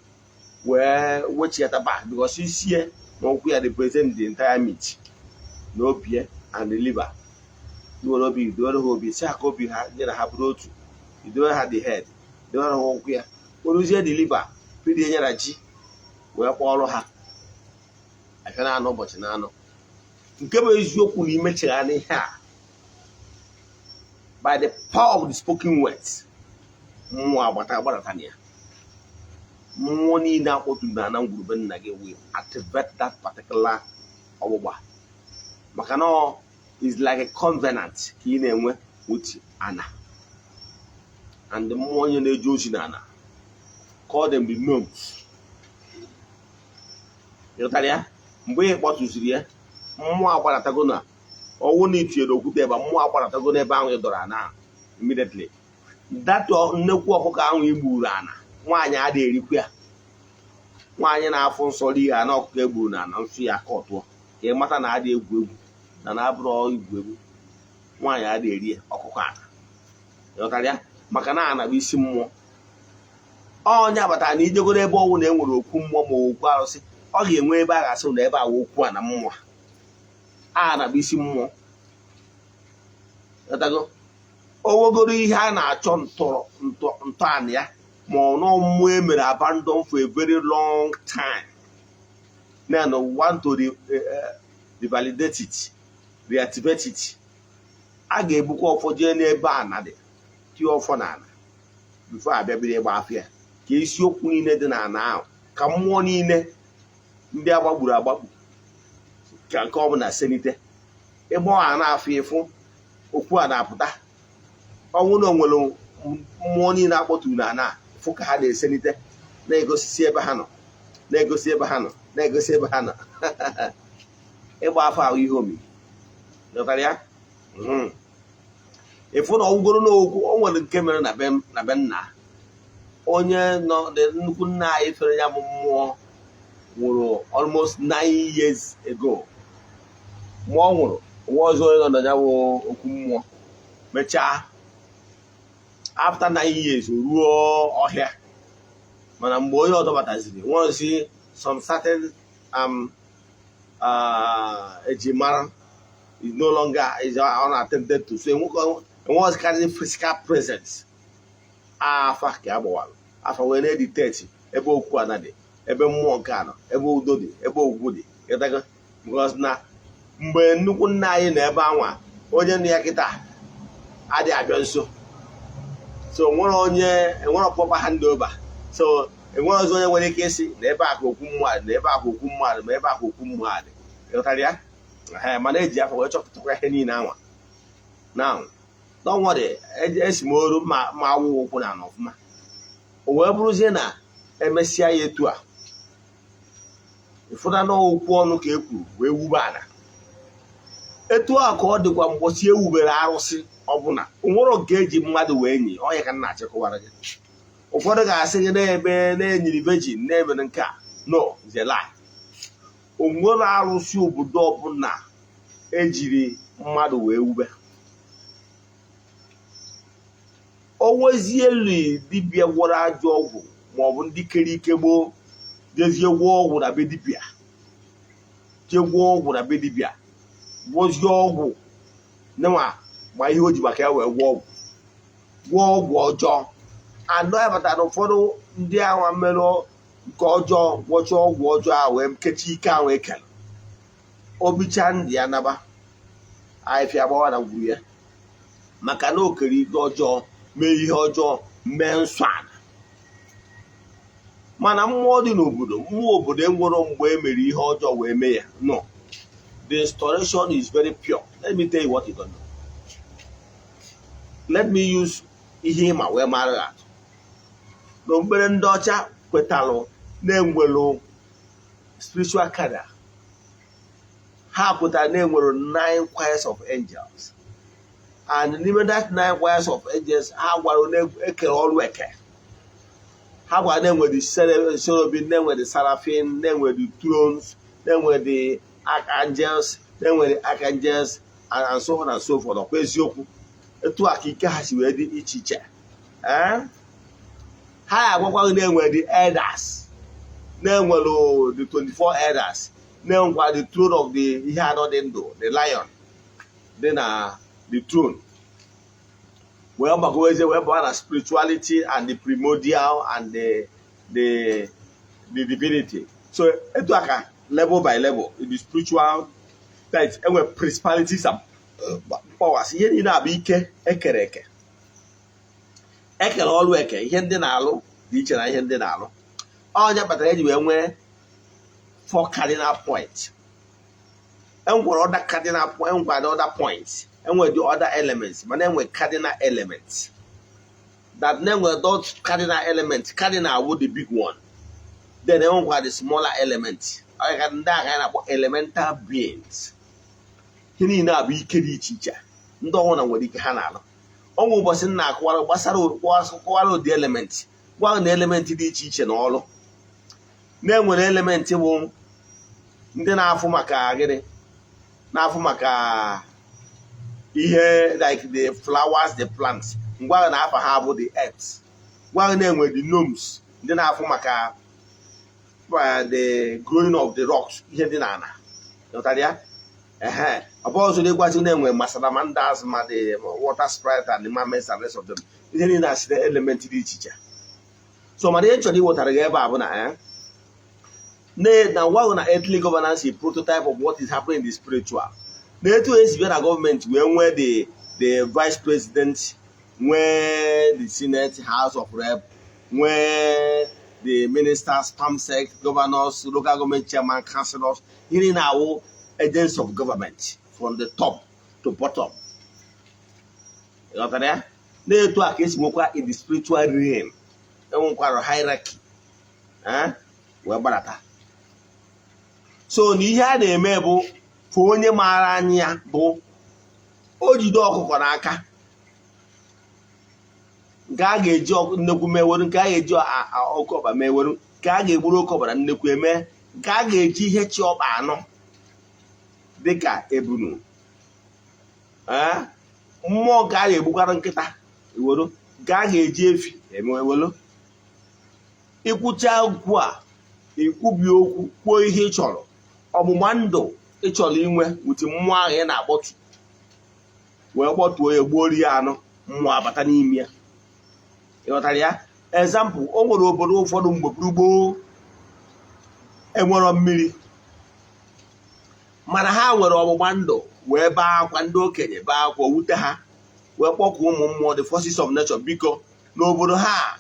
wee wechiata back, because isie na ụkwụ ya represent the entire meat, na obi ya and the liver. Iwere obi, idowere ha obi, si ha ka obi ha nye na ha bụrụ otu. Idowere ha the head, idowere ha ụkwụ ya, weruzie the liver pidie nye na ji, wee kpọrọ ha afịa na anọ ụbọchị na anọ. Nke bụ eziokwu na imechagha n'ihe a, by the power of the spoken words, mmụọ agbata agbadata na ya. Mmụọ niile akpọturu na ana ngwurube nna gị will activate that particular ọgbụgba, maka na ọ is like a covenant ka ị na-enwe with ana and mmụọ onye na-eje ozi na ana. Call them the gnomes. Ịghọtara ya? Mgbe ị kpọtụziri ya, mmụọ agbadatago na ọnwụ na itinyere okwute ebe a, mmụọ agbadatago n'ebe ahụ ị dọrọ ana ahụ immediately. That nnekwu ọkụkọ ahụ i gburu ana, nwaanyị adịghị erikwu ya. Nwaanyị na-afụ nsọ rie ana ọkụkọ egburu na ana nsọ ya aka ọtụọ, ka ị mata na adị egwu egwu na na abụrụ igwu egwu. Nwaanyị adịghị eri ya ọkụkọ ana. Ịghọtara ya? Maka na ana bụ isi mmụọ. Onye abatara na ijegoro ebe ọnwụ na enwere okwu mmụọ ma okwu arụsị, ọ ga-enwe ebe a ga-asị na ebe a wụ okwu a na mmụọ a na bụ isi mmụọ. Ịghọtago? O nwegoro ihe a na-achọ ntọrọ ntọala ya, ma ọ nọ mmụọ e mere abandon for a very long time, then want to revalidate it, reactivate it, a ga-ebukwa ọfọ jee n'ebe ana dị, tie ọfọ n'ala before abịa bido ịgba afịa, ka isiokwu niile dị n'ala ahụ, ka mmụọ niile ndị agbagburu agbagbu, ka nke ọbụla senite. Ịgba ọha na-afụ ịfụ okwu a na-apụta ọnwụ na onwere mmụọ niile akpọturu na ana fụ ka ha na-esenite, na-egosisi ebe ha nọ, na-egosi ebe ha nọ, na-egosi ebe ha nọ. Ịgba afọ ahụ ihe omimi. Ghọtara ya? Ịfụ na ọgwụgoro n'okwu o nwere nke mere na be nna onye nọ dị nnukwu nna anyị fere ya bụ mmụọ nwụrụ almost 9 years ago. Mgbe ọ nwụrụ, nwa ọzọ onye nọ na ya bụ okwu mmụọ mechaa after 9 years o ruo ọhịa. Mana mgbe onye ọzọ bataziri nwezi some certain ejimara is no longer is unattended to, so enweghịkarị physical presence. Afa ka a gbawara afa wee na-edetect ebe okwu ana dị, Ebe mmụọ nke a nọ, ebe udo dị, ebe ogwugwu dị. Ịghọtago? Because na mgbe nnukwu nna anyị nọ ebe anwa, onye nọ ya kịta adịghị abịa nso. So enwere onye enwere proper handover. So enwere ọzọ onye nwere ike ịsị na ebe a ka okwu mmụọ dị, na ebe a ka okwu mmụọ dị, ma ebe a ka okwu mmụọ dị. Ịghọtara ya? Ee, mana eji afọ wee chọpụtakwa ihe niile anwa. Now, don't worry, esi m oru ma ma awụ ụkwụ na ala ọfụma. O wee bụrụzie na emesịa ya etu a, ịfụna na okwu ọnụ ka e kwuru wee wube ala. Etu a ka ọ dịkwa mgbọsị ewubere arụsị ọbụla onwere nke eji mmadụ wee nyi ọnya ka m na-achịkọwara gị. Ụfọdụ ga-asị gị na-ebe na-enyiri virgin na-emere nke a. No, is a lie. Onwere arụsị obodo ọbụla ejiri mmadụ wee wube. O nwezie elu dibịa gwọrọ ajọ ọgwụ maọbụ ndị kere ike gboo jezie gwọọ ọgwụ na be dibịa, jee gwọọ ọgwụ na be dibịa, gwọzie ọgwụ nwa ma ihe o ji maka ya wee gwọọ ọgwụ, gwọọ ọgwụ ọjọọ anọ ya batara na ụfọdụ ndị agha merụ nke ọjọọ, gwọcha ọgwụ ọjọọ ahụ wee kechie ike ahụ ekele obicha ndị ya naba ahịfịa gbawa na gwuru ya, maka na o kere ike ọjọọ, mee ihe ọjọọ, mee nsọ ala. Mana mmụọ dị n'obodo, mmụọ obodo enwero mgbe e mere ihe ọjọọ wee mee ya. No, the installation is very pure. Let me tell you what you don't know. Let me use ihe ịma wee mara gị atụ. N'okpukpere ndị ọcha kwetalụ na-enwelu spiritual cadre, ha kwetara na-enwere nine choirs of angels, and n'ime that nine choirs of angels, ha gwara na ekere ọrụ eke. Ha gwara na-enwe the cherubim, na-enwe the seraphim, na-enwe the thrones, na-enwe the archangels, na-enwe the archangels and so on and so forth. Ọkwa eziokwu, etu a ka ike ha si wee dị iche iche. Ee, ha agwakwa gị na-enwe the elders, na-enwere the 24 elders, na-enwekwa the throne of the ihe anọ dị ndụ, the lion dị na the throne, wee gbakọwezie wee baa na spirituality and the primordial and the divinity. So etu a ka level by level in the spiritual, that enwe principalities and powers. Ihe niile a bụ ike ekere eke, ekere ọrụ eke. Ihe ndị na-alụ dị iche na ihe ndị na-alụ. Onye kpatara eji wee nwee four cardinal points. Enwere other cardinal point, enwekwara other points, enwere the other elements, mana enwe cardinal elements that na-enwere those cardinal elements. Cardinal wụ the big one, then enwekwara the smaller element. Ọ ka ndị agha na-akpọ elemental beings. Ihe niile a bụ ike dị iche iche ndị ọhụrụ nwere ike ha na-alụ. Ọnwa ụbọchị m na-akọwara gbasara, kọwara ụdị element, gwa na element dị iche iche na ọrụ na-enwere. Element bụ ndị na-afụ maka gịnị? Na-afụ maka ihe like the flowers, the plants. Ngwa na afa ha bụ the earth. Gwa na-enwe the gnomes, ndị na-afụ maka the growing of the rocks, ihe dị n'ala. Ghọtara ya? Ehe, ọ bụ ọzọ na-egwazi na-enwe ma salamanders, ma the water sprite and the mermaids and rest of them. Ihe niile asị na element dị iche iche. So mana ihe chọrọ iwetara gị ebe a bụ na na gwa na earthly governance is prototype of what is happening in the spiritual, na etu esi bịa na gọọmenti wee nwee the vice president, nwee the senate, House of Rep, nwee the ministers, permsec, governors, local government chairman, councillors, ihe niile awụ agents of government from the top to bottom. Ịghọtara ya? Na-etu a ka esi nwekwa in the spiritual realm, enwekwara hierarchy wee gbadata. So na ihe a na-eme bụ fụ onye maara anya ya bụ o jide ọkụkọ n'aka, nke a ga-eji nnekwu meweru, nke a ga-eji oke ọkpa meweru, nke a ga-egburu oke ọkpa na nnekwu eme, nke a ga-eji ihe chi ọkpa anọ dịka ebunu mmụọ, nke a ga-egbukwara nkịta ewelu, nke a ga-eji efi eme ewelu. Ikwucha okwu a, ikwubi okwu, kwuo ihe ị chọrọ, ọgbụgba ndụ ị chọrọ inwe wuti mmụọ ahụ ị na-akpọtu, wee kpọtuo ya, gbuo ya anụ, mmụọ abata n'ime ya. Ịghọtara ya? Example, o nwere obodo ụfọdụ mgbe gboo Enwero mmiri, mana ha nwere ọgbụgba ndụ wee bee akwa. Ndị okenye bee akwa, wute ha, wee kpọkuo ụmụ mmụọ, the forces of nature, biko, n'obodo ha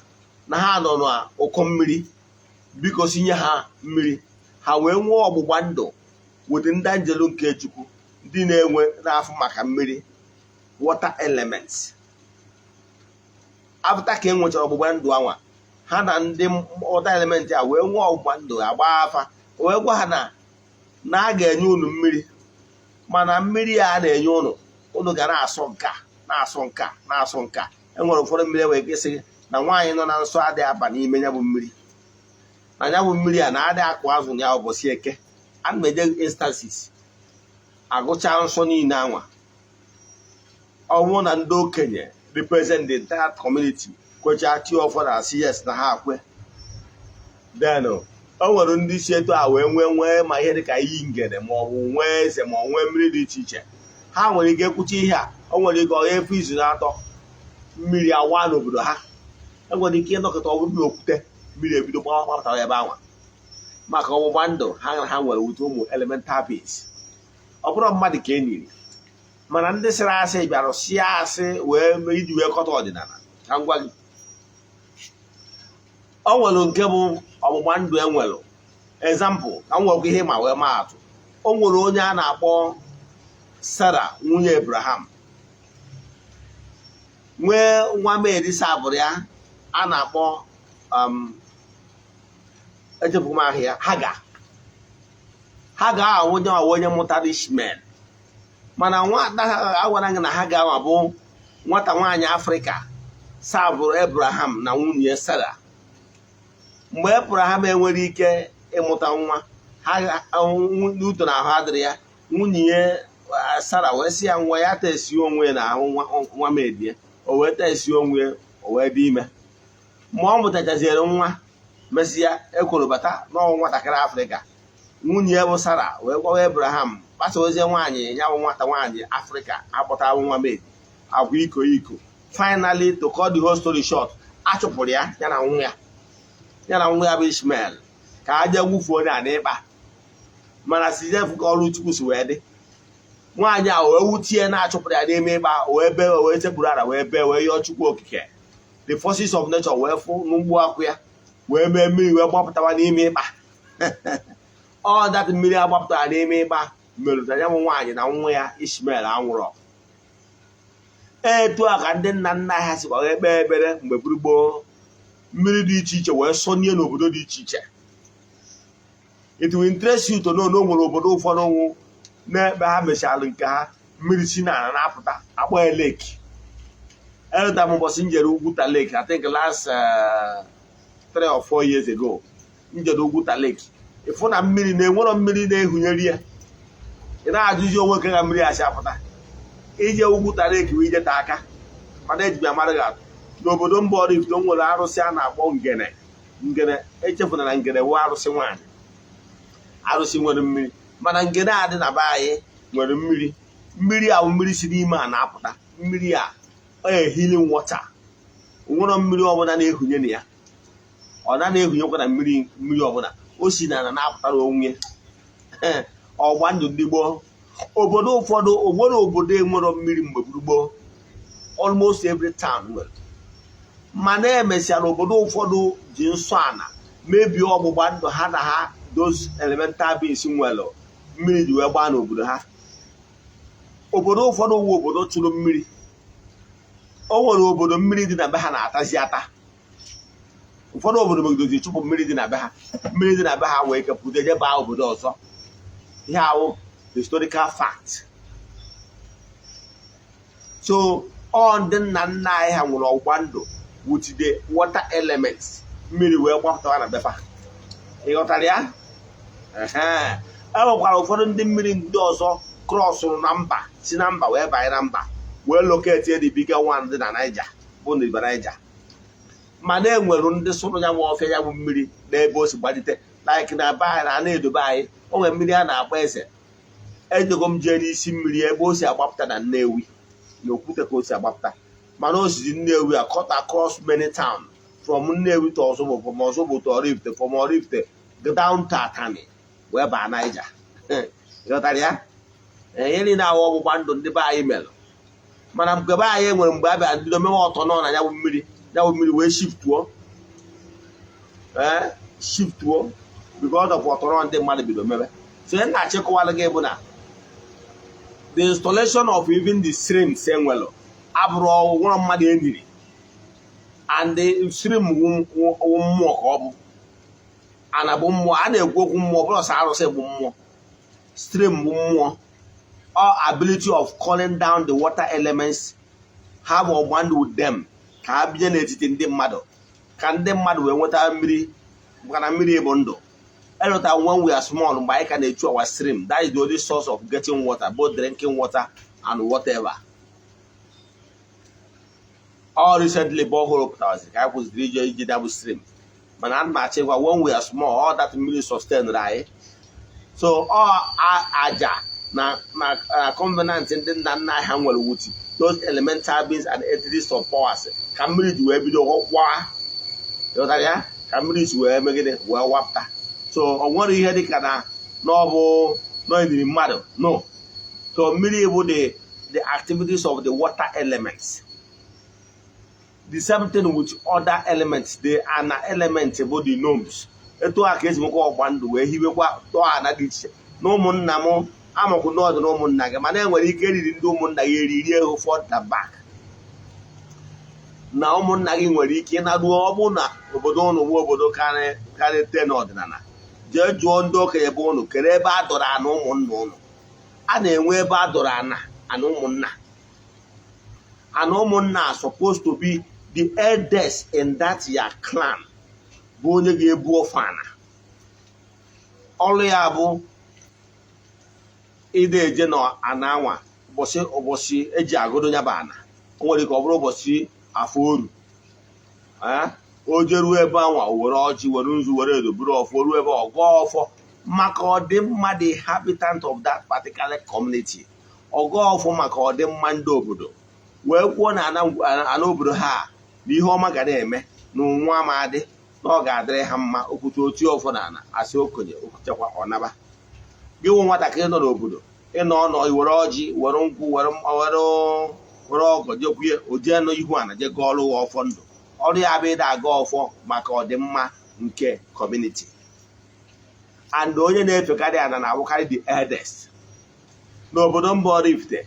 na ha nọ n'ụkọ mmiri, biko sinye ha mmiri. Ha wee nwee ọgbụgba ndụ weta ndị anjelu nke Chukwu, ndị na-enwe n'afọ maka mmiri, water elements. After ka e nwechara ọgbụgba ndụ anwa, ha na ndị water element a wee nwee ọgbụgba ndụ, agba afa, wee gwa ha na a ga-enye unu mmiri, mana mmiri a na-enye unu, unu ga na-asọ nka, na-asọ nka, na-asọ nka. Enwere ụfọdụ mmiri enwere ike sị na nwaanyị nọ na nsọ adịghị aba n'ime ya bụ mmiri, na ya bụ mmiri a na-adị akụ azụ ya ụbọchị Eke. Ana m eje instances agụcha nsọ niile anwa. Ọ bụrụ na ndị okenye represent the entire community kwecha, tie ọfọ na asị yes, na ha akwe, then o nwere ndị si etu a wee nwee ma ihe dịka iyi ngene, ma ọ bụ nwee eze, ma ọ nwee mmiri dị iche iche. Ha nwere ike kwuchi ihe a, o nwere ike ọ efu izu na-atọ, mmiri awa n'obodo ha. Enwere ike ịnọkọta, ọ bụrụ na okwute mmiri ebido gbapụtara ebe anwa, maka ọgbụgba ndụ ha ha nwere wute ụmụ elemental beings. Ọ bụrụ mmadụ ka e niri, mana ndị sịrị asị bịara sie asị wee iji wee kọta ọdịnala. Ka m gwa gị, o nwere nke bụ ọgbụgba ndụ enwere. Example, ka m nwekwa ihe ma wee maa atụ. O nwere onye a na-akpọ Sara, nwunye Abraham, nwee nwa maid serveụrụ ya a na-akpọ, echefuru m aha ya, Haga. Haga ahụ onye nwa onye mụtara Ishmael. Mana nwata agwara gị na Haga ahụ bụ nwata nwaanyị Afrịka serveụrụ Abraham na nwunye Sara. Mgbe Abraham enwere ike ịmụta nwa ha, n'uto na ahụ adịrị ya, nwunye ya Sara wee sị ya nwa ya tesi onwe ya na ahụ nwa maid ya. O wee tesi onwe ya, o wee dị ime. Mgbe ọ mụtachaziere nwa, mesịa ekworo bata n'ọnwụ nwatakịrị Afrịka. Nwunye ya bụ Sara wee gwawa Abraham gbasa ozie nwaanyị ya bụ nwata nwaanyị Afrịka akpọtara nwa maid agwa iko iko. Finally, to cut the whole story short, a chụpụrụ ya, ya na nwa ya, ya na nwa ya bụ Ishmael, ka a jee wufuo onye a n'ịkpa. Mana sizef ka ọrụ Chukwu si wee dị, nwaanyị a wee wutie na-achụpụrụ ya n'ime ịkpa, wee bee, wee sekpuru ara, wee bee, wee yọọ Chukwu Okike. The forces of nature wee fụ n'ugbo akwụ ya, wee mee mmiri wee gbapụtawa n'ime ịkpa. Ọ that mmiri agbapụtara n'ime ịkpa merụtara ya bụ nwaanyị na nwa ya Ishmael anwụrọ. Etu a ka ndị nna nna ha sikwa wee kpee ekpere mgbe gboo, mmiri dị iche iche wee sọnye n'obodo dị iche iche. It will interest you to know na o nwere obodo ụfọdụ nwụ na-ekpe ha mechara nke ha, mmiri si n'ala na-apụta, akpọ ya lake. Eleta m ụbọchị m jere Ugwuta Lake, I think last 3 or 4 years ago m jere Ugwuta Lake, ịfụ na mmiri na-enwerọ mmiri na-ehunyere ya. Ị na-ajụzi onwe ka mmiri asị apụta. Ije Ugwuta Lake wee ijete aka, mana eji bịa mara gị atụ. N'obodo mba Oraifite, o nwere arụsị a na-akpọ Ngene. Ngene, echefuna na Ngene wụ arụsị nwaanyị, arụsị nwere mmiri. Mana Ngene a dị na be anyị nwere mmiri. Mmiri a bụ mmiri si n'ime a na-apụta. Mmiri a ọ healing water. Nwere mmiri ọbụla na-ehunye na ya, ọ na na-ehunyekwa na mmiri. Mmiri ọbụla o si n'ala na-apụtara onwe ya. Ọgba ndụ ndị gboo. Obodo ụfọdụ, onwere obodo enwero mmiri mgbe gboo, almost every town nwere. Mana emesịara, obodo ụfọdụ ji nsọ ana mebie ọgbụgba ndụ ha na ha, those elemental beings nwere, mmiri ji wee gbaa n'obodo ha. Obodo ụfọdụ wu obodo chụrụ mmiri. O nwere obodo mmiri dị na be ha na-atazi ata. Ụfọdụ obodo megidozi chụpụ mmiri dị na be ha. Mmiri dị na be ha wee kepụta je baa obodo ọzọ. Ihe ahụ historical fact. So ọ ndị nna nna anyị ha nwere ọgbụgba ndụ with the water elements, mmiri wee gbapụtawa na befa. Ị ghọtara ya? E nwekwara ụfọdụ ndị mmiri ndị ọzọ crossụrụ na mba, si na mba wee banye na mba, wee locate the bigger one dị na Niger, bụ na River Niger. Mana e nwere ndị sụrụ ya nwa ọfịa, ya bụ mmiri n'ebe o si gbalite, like na be anyị na na-edobe anyị, o nwere mmiri a na-akpọ Eze. Ejego m jee n'isi mmiri ebe o si agbapụta na Nnewi, na Okwute ka o si agbapụta. Mana o sizi Nnewi a cut across many town, from Nnewi to Ozubulu, from Ozubulu to Oraifite, from Oraifite Down to Atani wee baa Niger. Ghọtara ya? Ihe niile ahụ ọgbụgba ndụ ndị be anyị mere, mana nke be anyị nwere mgbe a bịara bido mewe ọtọ nọ na ya bụ mmiri, ya bụ mmiri wee shiftuo, ee, shiftuo because of ọtọrọ ndị mmadụ bido mebe. So ihe na-achịkọwara gị bụ na the installation of even the streams enwelu abụrụ nwụrụ mmadụ eniri, and the stream wụ mmụọ ka ọ bụ ana bụ mmụọ. A na-ekwu okwu mmụọ, bụrụ sọ arụsị bụ mmụọ, stream bụ mmụọ. All ability of calling down the water elements have ọgba ndụ with them ka ha binye n'etiti ndị mmadụ, ka ndị mmadụ wee nweta mmiri, maka na mmiri bụ ndụ. Elota when we are small, mgbe anyị ka na-echu our stream, that is the only source of getting water, both drinking water and whatever. All recently borehole pụtara ka anyị kwụsịrị ije ije dabụ stream, mana ana m achọ ịgwa, when we are small, all that mmiri sustain anyị. So all aja na covenant ndị nna nna ha nwere with those elemental beings and entities of powers ka mmiri ji wee bido waa. Ịghọtara ya? Ka mmiri si wee megide wee wapụta. So ọ nwere ihe dịka na n'ọbụ n'ọdịrị mmadụ no. So mmiri bụ the activities of the water elements. The same thing with other elements, the ana element bụ the gnomes. Etu a ka esi nwekwa ọgba ndụ wee hiwekwa tọọ ana dị iche na ụmụnna m amakwu n'ọdụ na ụmụnna gị, mana enwere ike eriri ndị ụmụnna gị eri rie ha front and back, na ụmụnna gị nwere ike ịnaruo. Ọ bụrụ na obodo ụnụ nwe obodo karị te n'ọdịnala, jee jụọ ndị okenye bụ ụnụ kere ebe a dọrọ ana ụmụnna ụnụ. A na-enwe ebe a dọrọ ana ụmụnna. Ana ụmụnna are supposed to be the eldest in that your clan, bụ onye ga-ebu ofe ana. Ọrụ ya bụ ịda eje na ana anwa ụbọchị eji agụdo ya bụ ana. O nwere ike ọ bụrụ ụbọchị afọ oru, o jeruo ebe anwa, o were ọjị, were nzu, were edo, buru ọfọ, ruo ebe ọ gọọ ọfọ maka ọdịmma the inhabitant of that particular community. Ọgọọ ọfọ maka ọdịmma ndị obodo, wee kwuo na ana obodo ha na ihe ọma ga na-eme na ụnwụ amadị, na ọ ga-adịrị ha mma. Okwuche otu ọfọ na ana asị okenye okwuchekwa ọnaba. Gị nwe nwatakịrị nọ n'obodo, ịnọ ọnọ were ọjị, were nkwụ, were were ọgọ, jekwuye o jee nọ ihu ana je gọọ ọrụ ọfọ ndụ. Ọrụ ya bụ ịda aga ọfọ maka ọdịmma nke community, and onye na-efekarị ana na-abụkarị the eldest n'obodo mba Oraifite.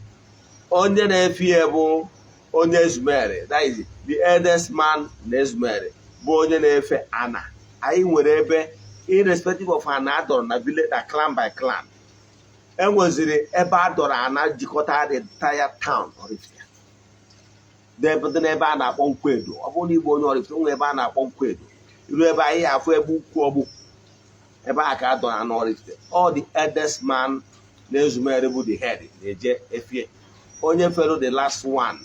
Onye na-efe ya bụ onye Ezumere, that is the eldest man na Ezumere bụ onye na-efe ana. Anyị nwere ebe, irrespective of ana adọrọ na village na clan by clan, enweziri ebe a dọrọ ana jikọta the entire town Oraifite dị n'ebe a na-akpọ Nkwedo. Ọ bụrụ na igbo onye Oraifite nwere ebe a na-akpọ Nkwedo, iru ebe anyị afụ ebe ukwu ọgbụ, ebe a ka a dọrọ ana Oraifite. All the eldest man na Ezumere bụ the head na-eje efie. Onye fere the last one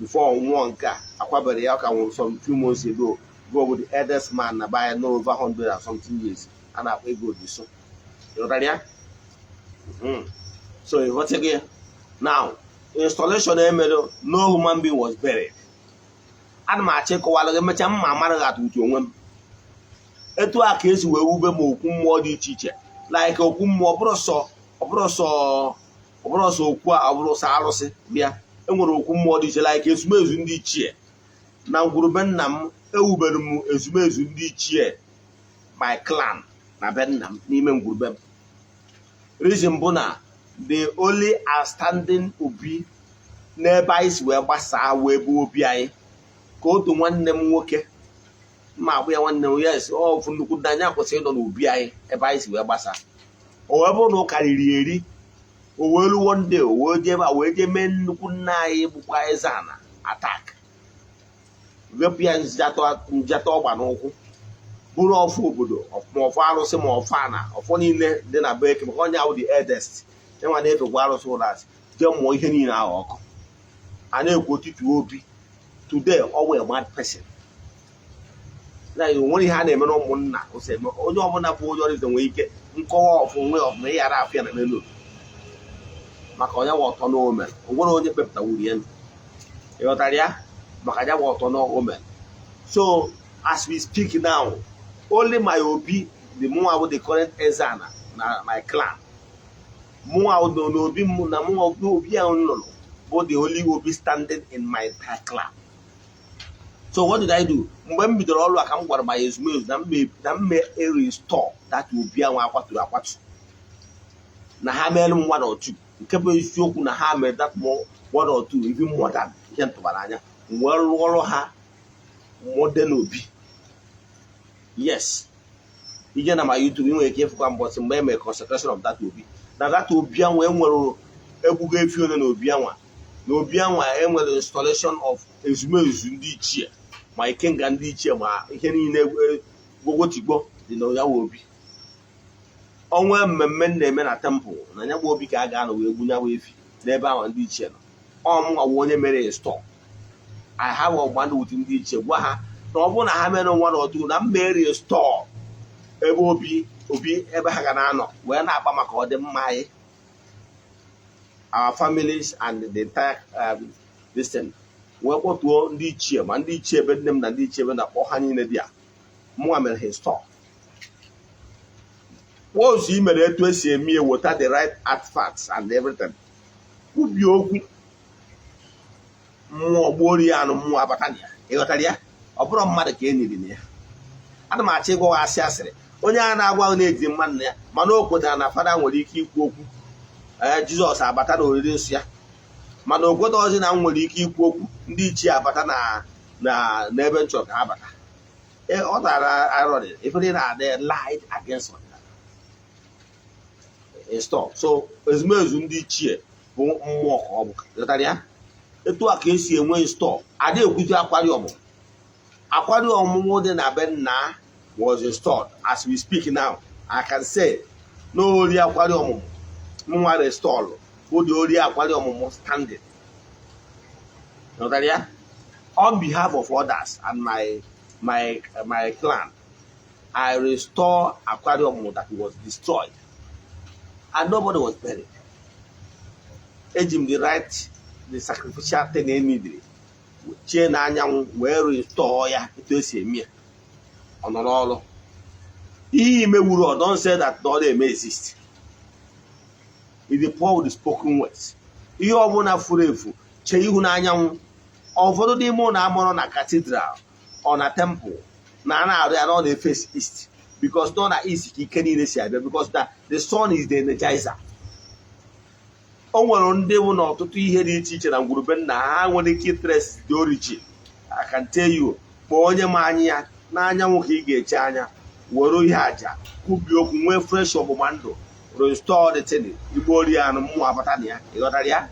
before nwụọ, nke a akwabere ya ka nwụrụ some few months ago, go bụ the eldest man na by no over 100 and something years, a na-akpọ ego Odiso. Ịghọtara ya? So ịghọtago ya? Now, installation emere, no human being was buried. Ana m achọ ịkọwara gị, emechaa mma amara gị atụ uche onwe m. Etu a ka esi wee wube m okwu mmụọ dị iche iche, like okwu mmụọ ọ bụrụ sọ okwu a, ọ bụrụ sọ arụsị bịa. Enwere okwu mmụọ dị iche, like ezumezu ndị ichie na ngwurube nna m. Ewubere m ezumezu ndị ichie my clan na be nna m n'ime ngwurube m. Reason bụ na the only outstanding obi n'ebe anyị si wee gbasaa wee bụ obi anyị, ka otu nwanne m nwoke mma agbụ ya nwanne m, yes, ọ fụ nnukwu ndị anya kwesịrị ịnọ n'obi anyị ebe anyị si wee gbasaa. O wee bụrụ na ọ karịrị eri, o wee ruo one day, o wee jee ebe a wee jee mee nnukwu nna anyị bụkwa eze ana attack, wepụ ya njata ọgba n'ụkwụ, bụrụ ọfụ obodo ma ọfụ arụsị ma ọfụ ana, ọfọ niile dị na be eke, maka onye ahụ the eldest enwa na-efekwa arụsị ụlọ asị jee mụọ ihe niile ahụ ọkụ. A na-ekwu otutu obi today, ọ wee mad person na nwere ihe a na-eme na ụmụnna ose eme. Onye ọbụla bụ onye ọrụ nwere ike nkọwa ọfụ nwe ọfụma ịghara afọ ya na n'elu obi maka onye gba ọtọ n'ome. O nwere onye kpepụtawuru ya, ịghọtara ya? Maka ya gba ọtọ n'ome. So as we speak now, only my obi The mụnwa bụ the current eze ana na my clan. Mụnwa nọ n'obi m na mụnwa obi ahụ m lụrụ bụ the only obi standing in my entire clan. So what did I do? Mgbe m bidoro ọrụ a ka m gwara my ezumezu na mme restore that obi ahụ akwaturu akwatu, na ha mere m one or two. Nke bụ eziokwu na ha mere that more one or two, even more than ihe m tụbara anya. M wee rụọrọ ha modern obi. Yes, ije na ma YouTube, ị nwere ike ịfụkwa mbọsị mgbe e mere consecration of that obi. Na that obi ahụ enwere egbugo efi ole na obi anwa, na obi anwa enwere installation of ezumezu ndị ichie, ma ikenga ndị ichie, ma ihe niile gbogotigbo dị na ya obi. Ọnwa mmemme m na-eme na temple na ya bụ obi ka a ga-anọ wee gbu nyawa efi n'ebe ahụ ndị ichie nọ. Ọ mụnwa bụ onye mere install. I have ọgba ndụ with ndị ichie, gwa ha na ọ bụrụ na ha mere nwa na ọtụ na m mere install ebe obi ebe ha ga na-anọ wee na-akpa maka ọdịmma anyị, our families and the entire this thing. Wee kpọtuo ndị ichie, ma ndị ichie ebe nne m na ndị ichie ebe na-akpọ ha niile dị a. Mụnwa mere ha install. Once i mere etu esi eme ya, weta the right artifacts and everything, kwubie okwu mmụọ, gbuo ya anụ, mmụọ abata na ya. Ịghọtara ya? Ọ bụrụ mmadụ ka e nyiri na ya, ana m achọ ịgwa asị asịrị onye a na-agwa na-eji mmadụ na ya, mana o kwetara na fada nwere ike ikwu okwu, ee, Jizọs abata na oriri nsọ ya, mana o kwetaghịzi na m nwere ike ikwu okwu, ndị ichie abata na n'ebe nchọ ka ha bata. Ọ dara irony ife na-adị lied against ọdịnala install. So ezumezu ndị ichie bụ mmụọ ka ọ bụ. Ghọtara ya? Etu a ka esi enwe install. Ada ekwuzi akwari ọmụmụ. Akwari ọmụmụ dị na be nna was installed. As we speak now, I can say na ori akwari ọmụmụ mụnwa restore bụ the ori akwari ọmụmụ standing. Ghọtara ya? On behalf of others and my clan, I restore akwari ọmụmụ that was destroyed and nobody was buried. Eji m the right, the sacrificial thing e needed, chie na anyanwụ wee restore ya etu esi eme ya. Ọ nọ n'ọrụ ihe imewuru. Ọ don't say that na ọ na-eme exist. It is power with the spoken words. Ihe ọbụla furu efu, chee ihu n'anyanwụ. Ụfọdụ n'ime ụlọ amụrụ na cathedral ọ na temple na a na-arụ ya na ọ na-eface east, because nọ na east ka ike niile si abịa, because na the sun is the energizer. O nwere ndị bụ na ọtụtụ ihe dị iche iche na ngwurube nna ha nwere ike trace the origin. I can tell you, kpọọ onye ma anya ya n'anyanwụ ka ị ga-eche anya, were ihe aja kwubie okwu, nwee fresh ọgbụgba ndụ, restore the thing, igbo ori anụ, mmụọ abata na ya. Ịghọtara ya?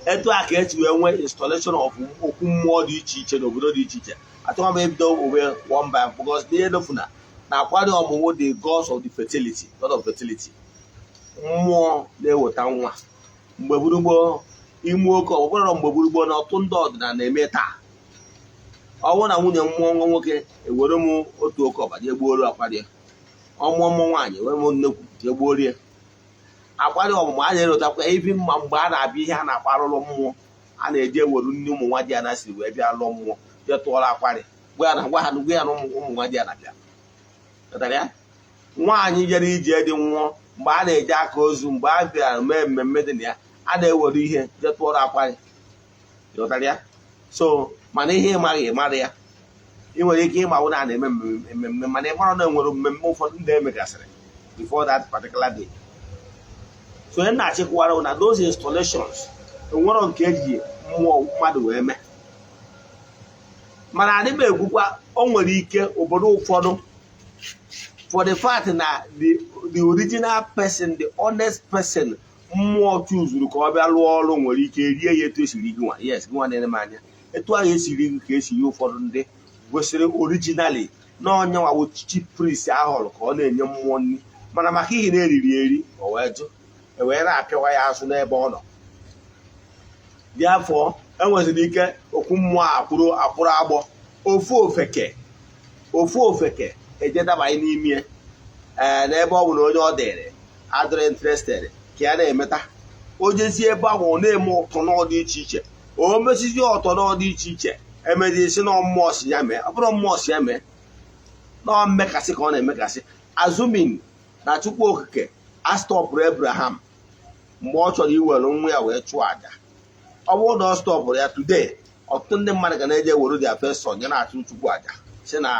Etu a ka esi wee nwee installation of okwu mmụọ dị iche iche n'obodo dị iche iche. Achọghị m ebido owe one by, because n'ihe elofuna na akwari ọmụmụ, the gods of the fertility, god of fertility, mmụọ na-eweta nwa. Mgbe gburugburu ime oke ọ bụrụ mgbe gburugburu na ọtụtụ ndị ọdịnala na-eme taa, ọ bụrụ na nwunye mmụọ nwa nwoke, ewere m otu oke ọba jee gbuoro akwari ya. Ọmụọ mmụọ nwaanyị, ewere m nnekwu jee gbuoro ya akwari ọmụmụ. A na-erotakwa ibi mma mgbe a na-abịa ihe a na-akpa arụrụ mmụọ, a na-eji eweru nne ụmụ nwa di ya na siri wee bịa lụọ mmụọ, jee tụọrọ akwari, gwa ya na gwa ha gwa ya na ụmụ nwa di ya na bịa. Ghọtara ya? Nwaanyị jere ije dị nwụọ, mgbe a na-eje aka ozu, mgbe a bịara mee mmemme dị na ya, a na-ewere ihe jee tụọrọ akwari. Ghọtara ya? So mana ihe ịmaghị, ịmara ya. Ị nwere ike ịma na a na-eme mmemme, mana ị mara na enwere mmemme ụfọdụ ndị emegasịrị before that particular day. So onye na-achịkwara na those installations enwero nke eji mmụọ mmadụ wee mee. Mana adị m ekwukwa, o nwere ike obodo ụfọdụ, for the fact na the original person, the honest person mmụọ chuzuru ka ọ bịa lụọ ọrụ, nwere ike rie ya etu esiri gị nwa. Yes, gị nwa na-ene m anya, etu ahụ esiri gị ka esi ụfọdụ ndị kwesịrị originally na onye nwawo chief priest ahụrụ ka ọ na-enye mmụọ nri, mana maka ihe na-eriri eri, o wee jụ, e wee na-apịawa ya azụ n'ebe ọ nọ. Dị afọ enweziri ike okwu mmụọ akwụrụ akwụrụ agbọ, ofu ofeke, ofu ofeke eje dabanye n'ime. Ee, n'ebe ọ bụ na onye ọ dịrị adịrị interested ka ya na-emeta, o jezie ebe ahụ, ọ na-eme ụtọ n'ọdị iche iche, o mesizie ọtọ n'ọdị iche iche, emezi si na mmụọ si ya mee. Ọ bụrụ mmụọ si ya mee, Nọọ mmekasị ka ọ na-emekasị. Assuming na Chukwu Okike a stopụrụ Abraham mgbe ọ chọrọ iwere nwa ya wee chụọ àjà, ọ bụrụ na ọ stopụrụ ya today, ọtụtụ ndị mmadụ ga na-eje were their first son ya na-achụ Chukwu àjà, si na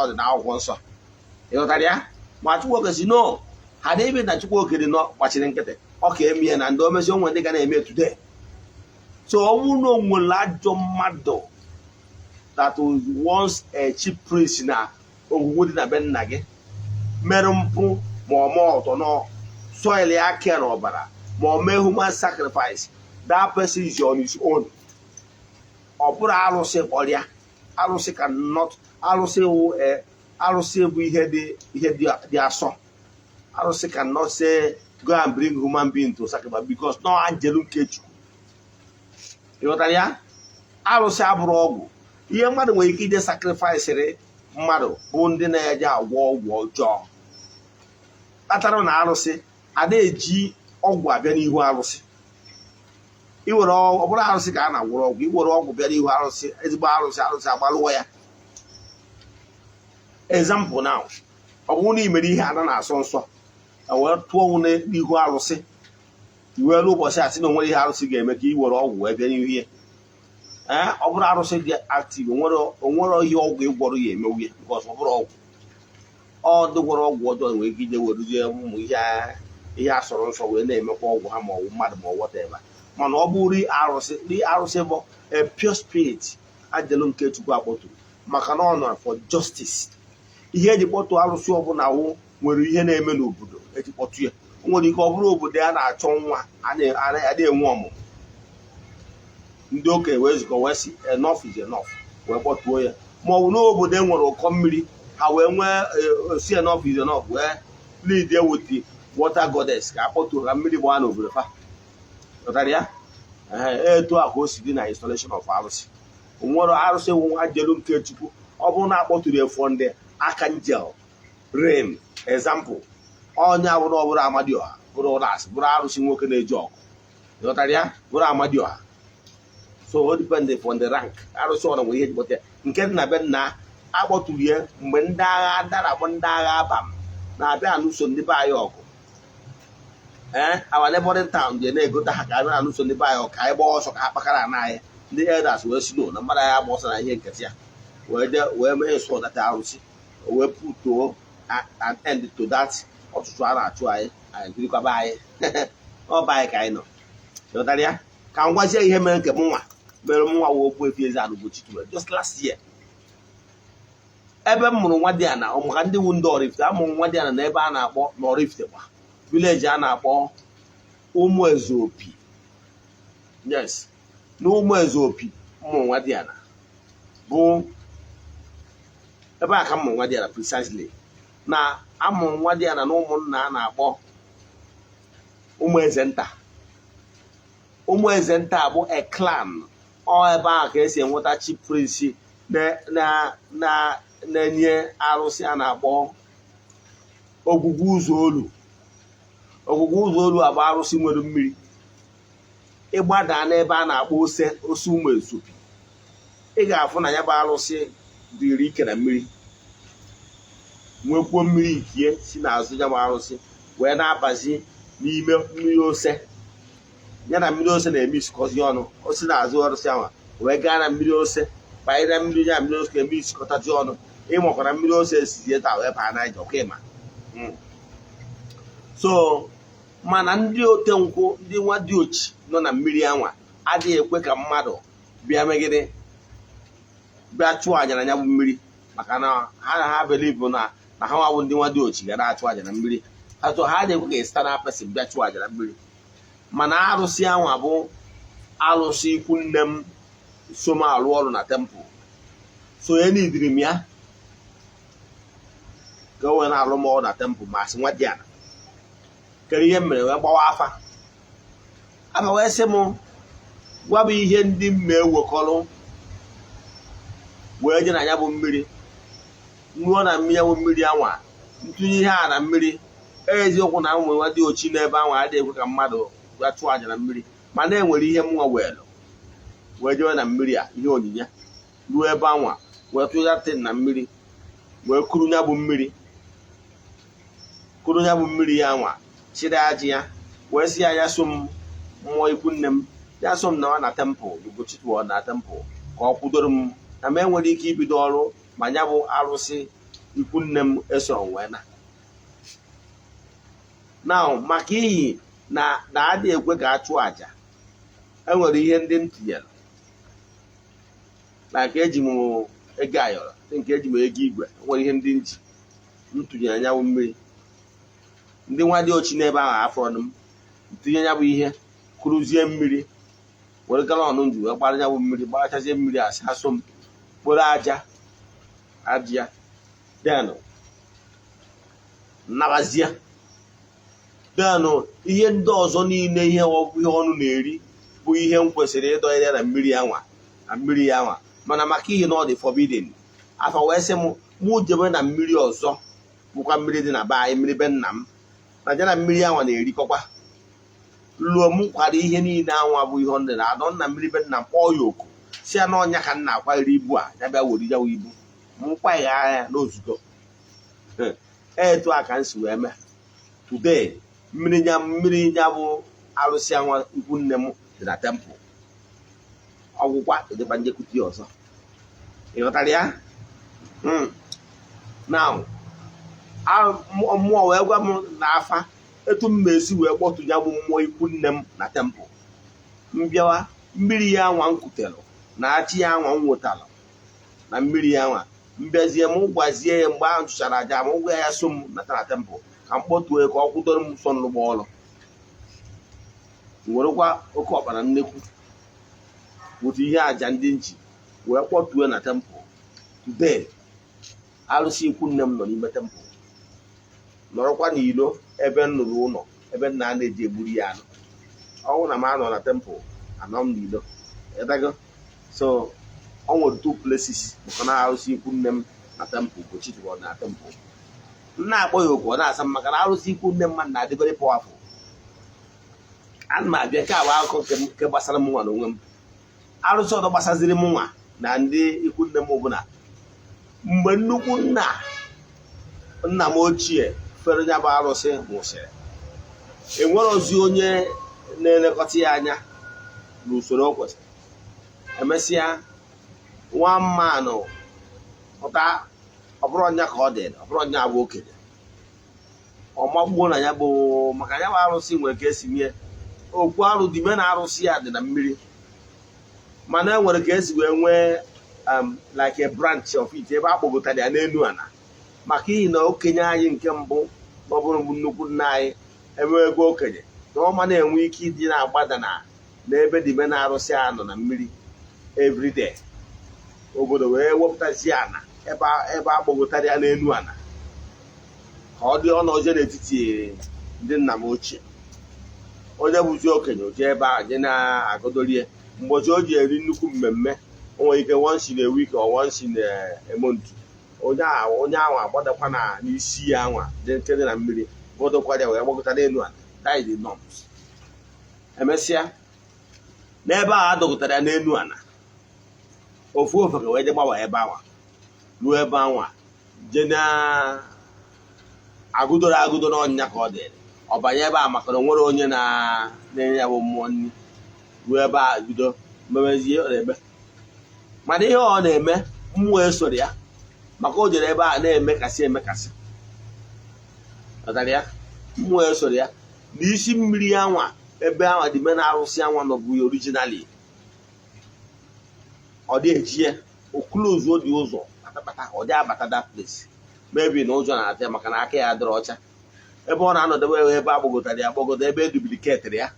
ọ dị na akwụkwọ nsọ. Ịghọtara ya? Ma Chukwu Okike si no ha na ebe na Chukwu Okike dị nọ gbachiri nkịtị, ọ ka eme ya na ndị omezi onwe ndị ga na-eme today. So ọ bụrụ na o nwere ajọ mmadụ that was once a chief priest na ogwugwu dị na be nna gị, mere mpụ, ma ọ maa ọtọ nọ soil ya aka n'ọbara, ma ọ mee human sacrifice, that person is on his own. Ọ bụrụ arụsị kpọrọ ya, arụsị cannot. Arụsị wụ arụsị bụ ihe dị asọ. Arụsị cannot say, "Go and bring human being to sacrifice," because no angel nke Chukwu. Ịghọtara ya? Arụsị abụrụ ọgwụ. Ihe mmadụ nwere ike ije sacrifice mmadụ bụ ndị na-eje agwọ ọgwụ ọjọọ kpatara na arụsị ada eji ọgwụ abịa n'ihu arụsị. Iwere, ọ bụrụ arụsị ka a na-agwọrọ ọgwụ, iwere ọgwụ bịa n'ihu arụsị, ezigbo arụsị, arụsị agbalụọ ya. Example now, ọ bụrụ na ị mere ihe ada na-asọ nsọ, e wee tụọ ọnwụ n'ihu arụsị, iwere ụbọchị a sị na onwere ihe arụsị ga-eme ka i were ọgwụ wee bịa n'ihu ya. Ee, ọ bụrụ arụsị dị active, onwere ihe ọgwụ ịgwọrọ ya emewu ya, because ọ bụrụ ọgwụ, ọ ndị gwọrọ ọgwụ ọjọọ nwere ike ije werezie ụmụ ihe asọrọ nsọ wee na-emekwa ọgwụ ha, ma ọ bụ mmadụ, ma ọ whatever. Mana ọ bụrụ arụsị, arụsị bụ a pure spirit, angel nke Chukwu akpọturu maka na ọ nọ for justice. Ihe eji kpọtụ arụsị ọbụla wụ nwere ihe na-eme n'obodo eji kpọtụ ya. O nwere ike ọ bụrụ obodo a na-achọ nwa, a na-enwe ọmụmụ, ndị okenye wee zukọ wee sị, "Enough is enough," wee kpọtuo ya. Ma ọ bụ n'obodo e nwere ụkọ mmiri, ha wee nwee si, "Enough is enough," wee lead with the water goddess ka a kpọtuo ka mmiri gbaa n'obodo fa. Ghọtara ya? Ee, etu a ka o si dị na installation of arụsị. Onwere arụsị wụ angel nke Chukwu. Ọ bụrụ na akpọturu ya from the archangel realm, example, onye abụrụ ọ bụrụ Amadioha, bụrụ ụlasị, bụrụ arụsị nwoke na-eji ọgụ. Ghọtara ya? Bụrụ Amadioha. So o depend from the rank. Arụsị ọra nwere ihe jikpọta ya. Nke dị na be nna akpọturu ya mgbe ndị agha dara, akpọ ndị agha Abam na-abịa alụso ndị be anyị ọgụ. Ee, our neighboring town dị na-egote ha ka abịa alụso ndị be anyị ọgụ, ka anyị gbaa ọsọ ka ha kpakara ana anyị. Ndị elders wee si no na mmadụ anyị agba ọsọ na ihe nketa ya, wee jee wee mee nsọ data arụsị, wee putuo an end to that ọtụtụ a na-achụ anyị. Anyị birikwaba anyị, ọ bụ anyị ka anyị nọ. Ghọtara ya? Ka m gwazie ihe mere nke m nwa mere m nwa wee Ogbuefi Eze-Ana Ugochi tubelu just last year, ebe m mụrụ nwa dị ana maka ndị wu ndị Oraifite. Amụrụ nwa dị ana na ebe a na-akpọ n'Oraifite kwa village a na-akpọ Ụmụezeopi. Yes, na Ụmụezeopi mụrụ nwa dị ana, bụ ebe a ka m mụrụ nwa dị ana precisely. Na amụrụ nwa dị ana na ụmụnna a na-akpọ Ụmụeze Nta. Ụmụeze Nta bụ a clan. Ọ ebe ahụ ka esi enweta chief priest na-enye arụsị a na-akpọ Ogwugwu Ụzọ Olu. Ogwugwu Ụzọ Olu a bụ arụsị nwere mmiri. Ịgbada n'ebe a na-akpọ ose ose Ụmụ Ezopi, ị ga-afụ na ya bụ arụsị dịrị ike na mmiri, nwekwuo mmiri ikie si n'azụ ya bụ arụsị wee na-abazi n'ime mmiri ose ya na mmiri ose na-eme isikọzi ọnụ. O si n'azụ arụsị ahụ wee gaa na mmiri ose, banye na mmiri ya, mmiri ose na-eme isikọtazi ọnụ. Ịmakwara mmiri ose esizie taa wee baa Naija ọka ịma. So mana ndị ote nkwụ, ndị nwa dị ochi nọ na mmiri anwa adịghị ekwe ka mmadụ bịa megide, bịa chụọ aja na ya bụ mmiri, maka na ha believe na ha nwabụ ndị nwa dị ochi ga na-achụ aja na mmiri ha. So ha adịghị ekwe ka external person bịa chụọ aja na mmiri. Mana arụsị anwa bụ arụsị ikwu nne m so m arụ ọrụ na temple, so enidiri m ya ka o wee na-alụ m ọrụ na temple. Ma asị nwa dị ana kere ihe m mere wee gbawa afa afa, wee sị m gwa bụ ihe ndị m ma ewekọrọ wee je na ya bụ mmiri nwụọ na mmiri ya bụ mmiri anwa ntụnye ihe a na mmiri. Eziokwu na ụmụ nwa dị ochi n'ebe anwa adịghị ekwe ka mmadụ bịa chụọ aja na mmiri, mana enwere ihe m nwa weelụ wee jewe na mmiri a, ihe onyinye ruo ebe anwa wee tụọ ya tin na mmiri. Wee kuru ya bụ mmiri, kuru ya bụ mmiri ya nwa, chịrị ajị ya, wee sị ya, ya so m, mmụọ ikwu nne m, ya so m na ọ na temple Ugochitwu na temple ka ọ kwudoro m na m enwere ike ibido ọrụ ma ya bụ arụsị ikwu nne m esoro wee na now, maka ihi na adị ekwe ka a chụọ àjà. Enwere ihe ndị m tinyere na nke eji m ego ayọrọ, nke eji m ego igwe. Enwere ihe ndị nji m tụnyere ya bụ mmiri. Ndị nwa dị ochi n'ebe ahụ afọrọ m ntinye ya bụ ihe, kụrụzie mmiri, were gallon nju wee gbara ya bụ mmiri, gbarachazie mmiri, asị asụ m kporo aja aja, then nabazie. Then ihe ndị ọzọ niile, ihe ọnụ na-eri bụ ihe m kwesịrị ịdọnyere na mmiri anwa, na mmiri ya anwa, mana maka ihe na ọ dị forbidden, afọ wee sị m mụ jebe na mmiri ọzọ, bụkwa mmiri dị na be anyị, mmiri be nna m, na je na mmiri anwa na-erikọkwa. Luo m kwara ihe niile anwa bụ ihe ọ na adọ na mmiri be nna m, kpọọ ya oku, si ya n'ọnya ka m na-akwanyere ibu a, ya bịa were yawa ibu m kwagha ya n'ozugo. Etu a ka m si wee mee. Today, mmiri nya, mmiri nya bụ arụsị anwa ikwu nne m dị na temple. Ọgwụkwa edeba njekwute ya ọzọ. Ị ghọtara ya? Now, mmụọ wee gwa m na afa etu m esi wee kpọtụ ya bụ mmụọ ikwu nne m na temple. Mbịawa, mmiri ya anwa m kutere na achị ya anwa m nwetara na mmiri ya anwa, mbịazie m gwazie ya mgbe ahụ chụchara aja m, gwa ya so m nata na temple ka m kpọtuo ya ka ọ kwụdoro m nsọ nrụgba ọrụ. Werekwa oke ọkpara nnekwu wụtụ ihe aja ndị nji wee kpọtuo na temple. Today, arụsị ikwu nne m nọ n'ime temple, nọrọkwa n'ilo ebe m nụrụ ụlọ, ebe nna a na-eji egburu ya anụ. Ọnwụ na m anọ na temple, anọ m n'ilo. Ịdago? So ọ nwere two places, maka na arụsị ikwu nne m na temple, Ugochitwu na temple. M na-akpọ ya oku, ọ na-asa m, maka na arụsị ikwu nne mmadụ na-adị very powerful. Ana m abịa. Nke a bụ akụkọ nke gbasara m nwa na onwe m. Arụsị ọzọ gbasaziri m nwa na ndị ikwu nne m bụ na mgbe nnukwu nna nna m ochie fere ya bụ arụsị nwụsịrị, enwere ozi onye na-elekọta ya anya n'usoro o kwesịrị. Emesịa, nwa mmanụ pụta, ọ bụrụ ọnya ka ọ dị, ọ bụrụ ọnya bụ okenye, ọ magbuo na ya bụ, maka ya bụ arụsị nwere ka esi mie okwu arụ dime na arụsị ya dị na mmiri, mana e nwere ka esi wee nwee like a branch of it ebe a kpọgotara ya n'elu ala, maka ihi na okenye anyị nke mbụ, ma ọ bụrụ bụ nnukwu nna anyị, enwego okenye na ọ ma na-enwe ike ịdị na-agbada na n'ebe dime na arụsị a nọ na mmiri everyday. Obodo wee wepụtazie ana ebe a kpọgotara ya n'elu ala ka ọ dị ọnọzie n'etiti ndị nna m ochie. Onye bụzi okenye oje ebe ahụ je na-agọdorie mgbochi o ji eri nnukwu mmemme. O nwere ike once in a week or once in a month, onye ahụ agbadakwa na n'isi ya anwa dị nke dị na mmiri, gọdokwara ya wee gbagota n'elu ala. That is the norms. Emesịa, n'ebe ahụ adọgotara ya n'elu ala, ofu ofeke wee je gbawa ebe anwa, ruo ebe anwa, je na agụdoro agụdo n'ọnya ka ọ dịrị. Ọ banye ebe a, maka na o nwere onye na-enye ya bụ mmụọ nri, ruo ebe a bido memezie ọ na-eme. Mana ihe ọ na-eme, mmụọ esoro ya, maka o jere ebe a na-emekasị emekasị. Ghọtara ya? Mmụọ esoro ya n'isi mmiri anwa ebe anwa dị na arụsị anwa nọbụ ya originally. Ọ dị eji ya o close dị ụzọ kpatakpata, ọ dị abata that place, maybe na ụjọ na-atụ ya, maka na aka ya adịrọ ọcha. Ebe ọ na-anọdebe, ebe agbagotara ya agbagota, ebe eduplicatịrị ya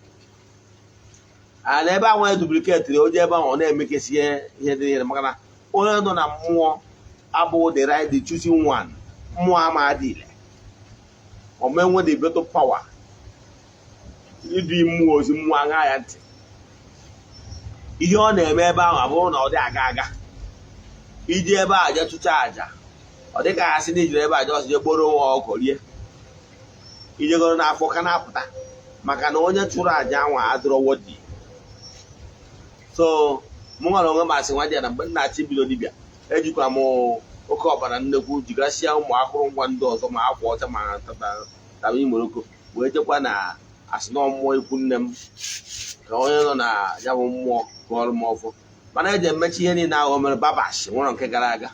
a, na ebe ahụ eduplicatịrị, o ji ebe ahụ ọ na-emekesi ihe dị ihe, maka na onye nọ na mmụọ abụghị the right, the choosing one. Mmụọ ama adị ile omenwe the veto power idu mmụọ ozi, mmụọ aṅa ya ntị. Ihe ọ na-eme ebe ahụ abụrụ na ọ dị aga aga iji ebe a jee chụcha àjà, ọ dịka ha sị na ijiri ebe a jee ọsọ jee gboro nwa ọkụ rie, ijegoro n'afọ ka na-apụta, maka na onye chụrụ àjà anwa adịrọ wọdi. So mụ nwere onwe m asị nwa dị ya na mgbe m na-achọ ibido dibịa, ejikwa m Oke ọbara nnekwu jigasịa ụmụ akụrụngwa ndị ọzọ, ma akwa ọcha, ma taba imoroko, wee jekwa na asị na mmụọ ikwu nne m, ka onye nọ na ya bụ mmụọ gụọrọ m ọfọ. Mana eji emechi ihe niile ahụ o mere babash nwere nke gara aga.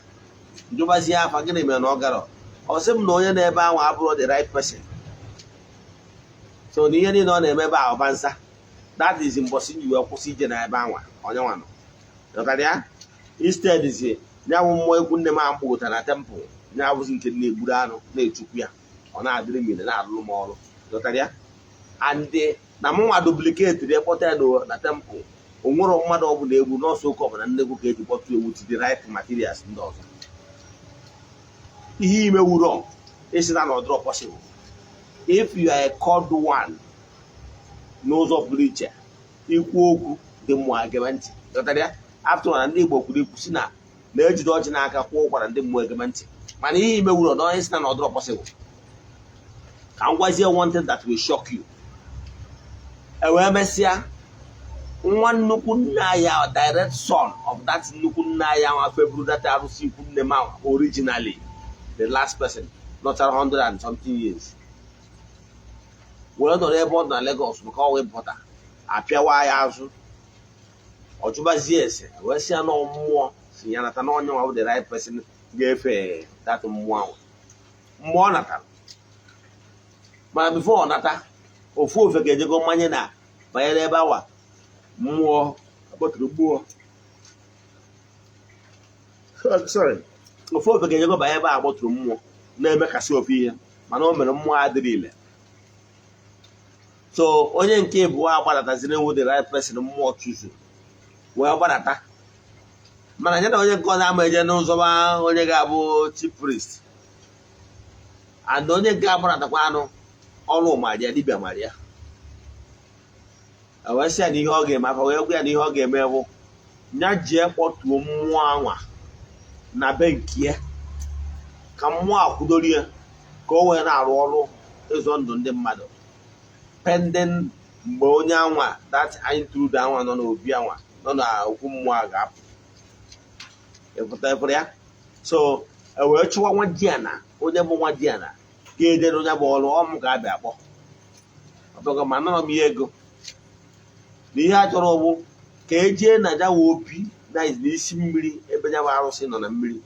Njụbazie afa, gịnị mere na ọ gara? Ọ sị m na onye na-ebe ahụ abụrụ the right person, so na ihe niile ọ na-eme ebe ahụ ọba nsa. That is mbọsị ji wee kwụsị ije na ebe anwa onye nwa nọ. Ghọtara ya? Instead zi ya bụ mmụọ ikwu nne m ahụ kpụgotara na temple ya abụzi nke na-egburu anụ na-echukwu ya, ọ na-adịrị m ire, na-alụrụ m ọrụ. Ghọtara ya? And na mụ nwa duplicate ya, kpọta ya na temple, o nwere mmadụ ọbụla egwu nọọsụ oke ọbụla nnekwu ka eji kpọtụ ewu to the right materials ndị ọzọ. Ihe ime wuro isi na ọdụrọ possible if you are a called one n'ụzọ pụrụ iche, ikwu okwu dị mmụọ agebe ntị. Ghọtara ya? After all, na ndị Igbo kwuru ikwu si na na-ejide ọjị n'aka kwụọ ụkwara, ndị mmụọ egebe ntị. Mana ihe ime wuro na onye si na ọdụrọ possible. Ka m gwazie one thing that will shock you. E wee mesịa, nwa nnukwu nna ya, direct son of that nnukwu nna ya nwa feburu that arụsị ikwu nne m ahụ originally, the last person nọchara 100 and something years, were nọrọ ebe ọ nọ na Lagos maka ọwa ịpụta apịawa ya azụ. Ọ jụbazie ese, wee sị ya na mmụọ si ya nata, na onye nwa bụ the right person ga-efe that mmụọ ahụ. Mgbe ọ natara, mana before ọ nata, ofu ofe ga-ejego mmanye na banyere ebe awa mmụọ akpọtụrụ mmụọ, sorry, ofu ofe ga-ejego banye ebe a kpọtụrụ mmụọ na-emekasị ofu ihe, mana o mere mmụọ adịrị ile. So onye nke ịbụọ agbadataziri ewu, the right person mmụọ chuzu wee gbadata, mana ya na onye nke ọ na-ama eje n'ụzọ ma onye ga-abụ chief priest and onye nke agbadatakwa anụ ọrụ maria dibịa maria wee sị ya na ihe ọ ga-eme afọ, wee gwa ya na ihe ọ ga-eme bụ ya jee kpọtuo mmụọ anwa na be nke ya, ka mmụọ akwụdoro ya, ka o wee na-arụ ọrụ ịzọ ndụ ndị mmadụ pending mgbe onye anwa, that intruder anwa nọ n'obi anwa nọ n'okwu mmụọ a ga-apụ. Ịpụta ịfụrụ ya? So e wee chụwa nwa diana, onye bụ nwa diana ga-ejere onye bụ ọrụ ọmụ ka abịa akpọ ọbịago. Ma nọrọ m ya ego na ihe a chọrọ bụ ka ejee na ya wee obi na n'isi mmiri ebe ya bụ arụsị nọ na mmiri,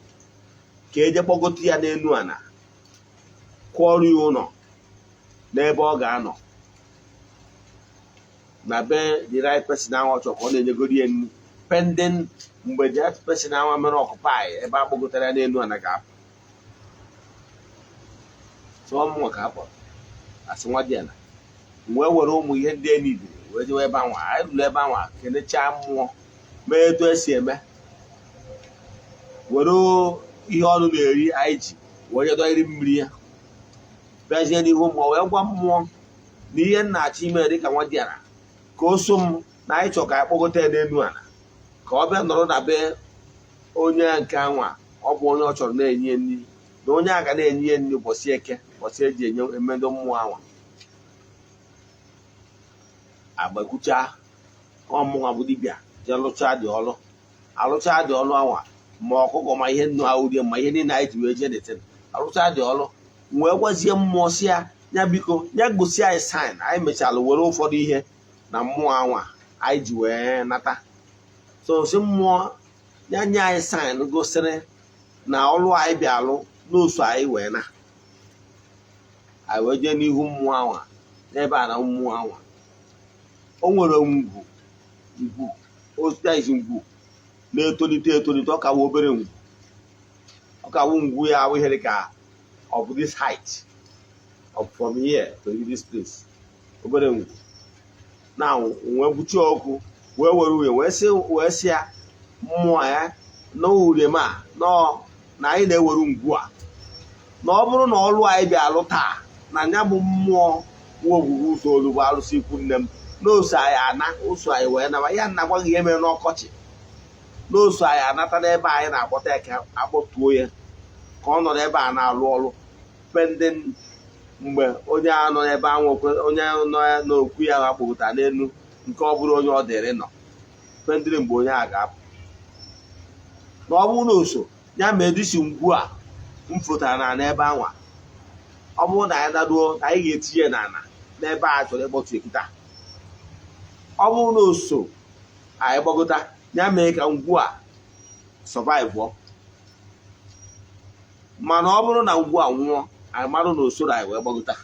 ka eje kpọgote ya n'elu ana, kwụọrọ ya ụlọ n'ebe ọ ga-anọ na be the right person ahụ ọ chọrọ ka ọ na-enyegoro ya nri pending mgbe the right person ahụ mere occupy ebe a kpọgotere ya n'elu ana ga-apụ. So ọmụnwa ka a kpọrọ asị nwa diana wee were ụmụ ihe ndị e nidiri wee jewe ebe anwa. Anyị ruru ebe anwa, kelechaa mmụọ, mee etu esi eme, were ihe ọnụ na-eri anyị ji wee jedọrị mmiri ya, bịazie n'ihu mmụọ, wee gwa mmụọ na ihe m na-achọ ime dịka nwa diana, ka o so m na anyị chọrọ ka anyị kpọgote ya n'elu ala, ka ọ bịa nọrọ na be onye nke anwa ọ bụ onye ọ chọrọ na-enye ya nri, na onye a ga na-enye ya nri ụbọchị Eke, ụbọchị eji enye emedo mmụọ anwa. Agbakwucha ọmụnwa bụ dibịa jee lụchaa dị ọlụ, alụchaa dị ọlụ anwa, ma ọkụkọ, ma ihe nnu ahụrie, ma ihe niile anyị ji wee jee detin, alụchaa dị ọlụ, wee gwazie mmụọ si ya, ya biko, ya gosi anyị sign. Anyị mechara were ụfọdụ ihe na mmụọ anwa anyị ji wee nata. So si mmụọ ya nye anyị sign gosiri na ọlụ anyị bịa alụ n'oso anyị wee na anyị wee jee n'ihu mmụọ anwa n'ebe a na mmụọ anwa o nwere ngwu, ngwu osisi, ngwu na-etolite etolite. Ọ ka wụ obere ngwu, ọ ka wụ ngwu ya awụ ihe dị ka of this height of from here to this place, obere ngwu na wee gbuchie ọkụ, wee were uhie wee sị ya mmụọ ya na urie ma nọ na anyị na-ewere ngwu a, na ọ bụrụ na ọlụ anyị bịa alụ taa, na ya bụ mmụọ nwa ogwugwu ụzọ olu bụ arụsị ikwu nne m n'oso anyị ana oso anyị wee naba ya. Nna gwaghị ihe mere n'ọkọchị n'oso anyị anata n'ebe anyị na-akpọta ya, ka akpọtuo ya, ka ọ nọ n'ebe a na-alụ ọrụ pending mgbe onye a nọ n'ebe ahụ, onye nọ n'okwu ya akpọpụta n'elu nke ọ bụrụ onye ọ dịrị nọ pending mgbe onye a ga-apụ, na ọ bụrụ na oso Ya ma edisi ngwu a m fụtara na n'ebe anwa, ọ bụrụ na anyị daruo na anyị ga-etinye n'ala n'ebe a chọrọ ịkpọtu ekita, ọ bụrụ na o so anyị gbagota, ya mee ka ngwu a survive. Mana ọ bụrụ na ngwu a nwụọ, anyị marụ na osoro anyị wee gbagota.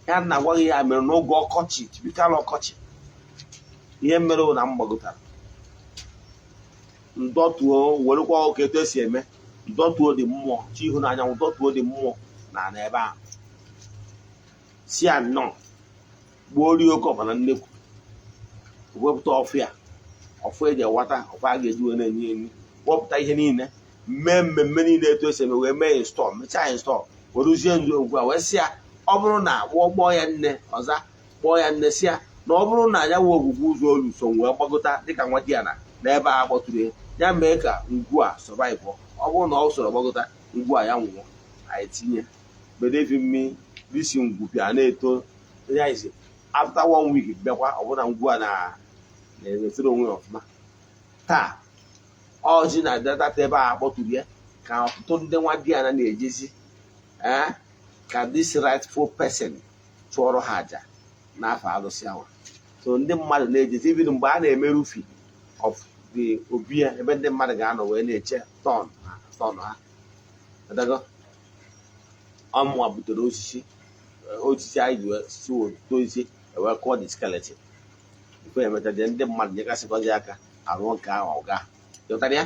Ya na agwaghị ya mere n'oge ọkọchị, typical ọkọchị. Ihe mere na m gbagotara, ndọtuo, werekwa ọkụ etu esi eme, ndọtuo dị mmụọ chi ihu n'anyanwụ, dọtuo dị mmụọ na ana ebe ahụ, si ya nnọọ, gbuo rie oke ọbara nnekwu, wepụta ọfụ ya, ọfụ eji ewata ọfụ a ga-eji wee na-enye enyi, wepụta ihe niile, mee mmemme niile etu esi eme, wee mee install, mechaa install, werezie nzu ugbu a wee sị ya, ọ bụrụ na gbụọ kpọọ ya nne ọza, kpọọ ya nne, si ya na ọ bụrụ na ya wee ogwugwu ụzọ olu so wee gbagota dịka nwa di ya na n'ebe a kpọtụrụ ya, ya mee ka ngwu a survive. Ọ bụrụ na ọ soro gbagota, ngwu a ya nwụọ, anyị tinye bedevi mmiri isi ngwu bịa na-eto ya isi. After one week bịakwa, ọbụna ngwu a na-enwetara onwe ya ọfụma. Taa ọjị na data ebe a kpọtụrụ ya ka ọtụtụ ndị nwa di ya na-ejezi, ee, ka this rightful person chụọrọ ha aja n'afọ alụsị ahụ. So ndị mmadụ na-ejezi, even mgbe a na-eme roofing of the obi ya, ebe ndị mmadụ ga-anọ wee na-eche turn ha. Adago ọmụwa butere osisi, osisi anyị ji wee si otozie, wee kụọ the skeleton before emechaje ndị mmadụ nyekasịkwazi aka arụ nke ahụ. Ọga ghọtara ya.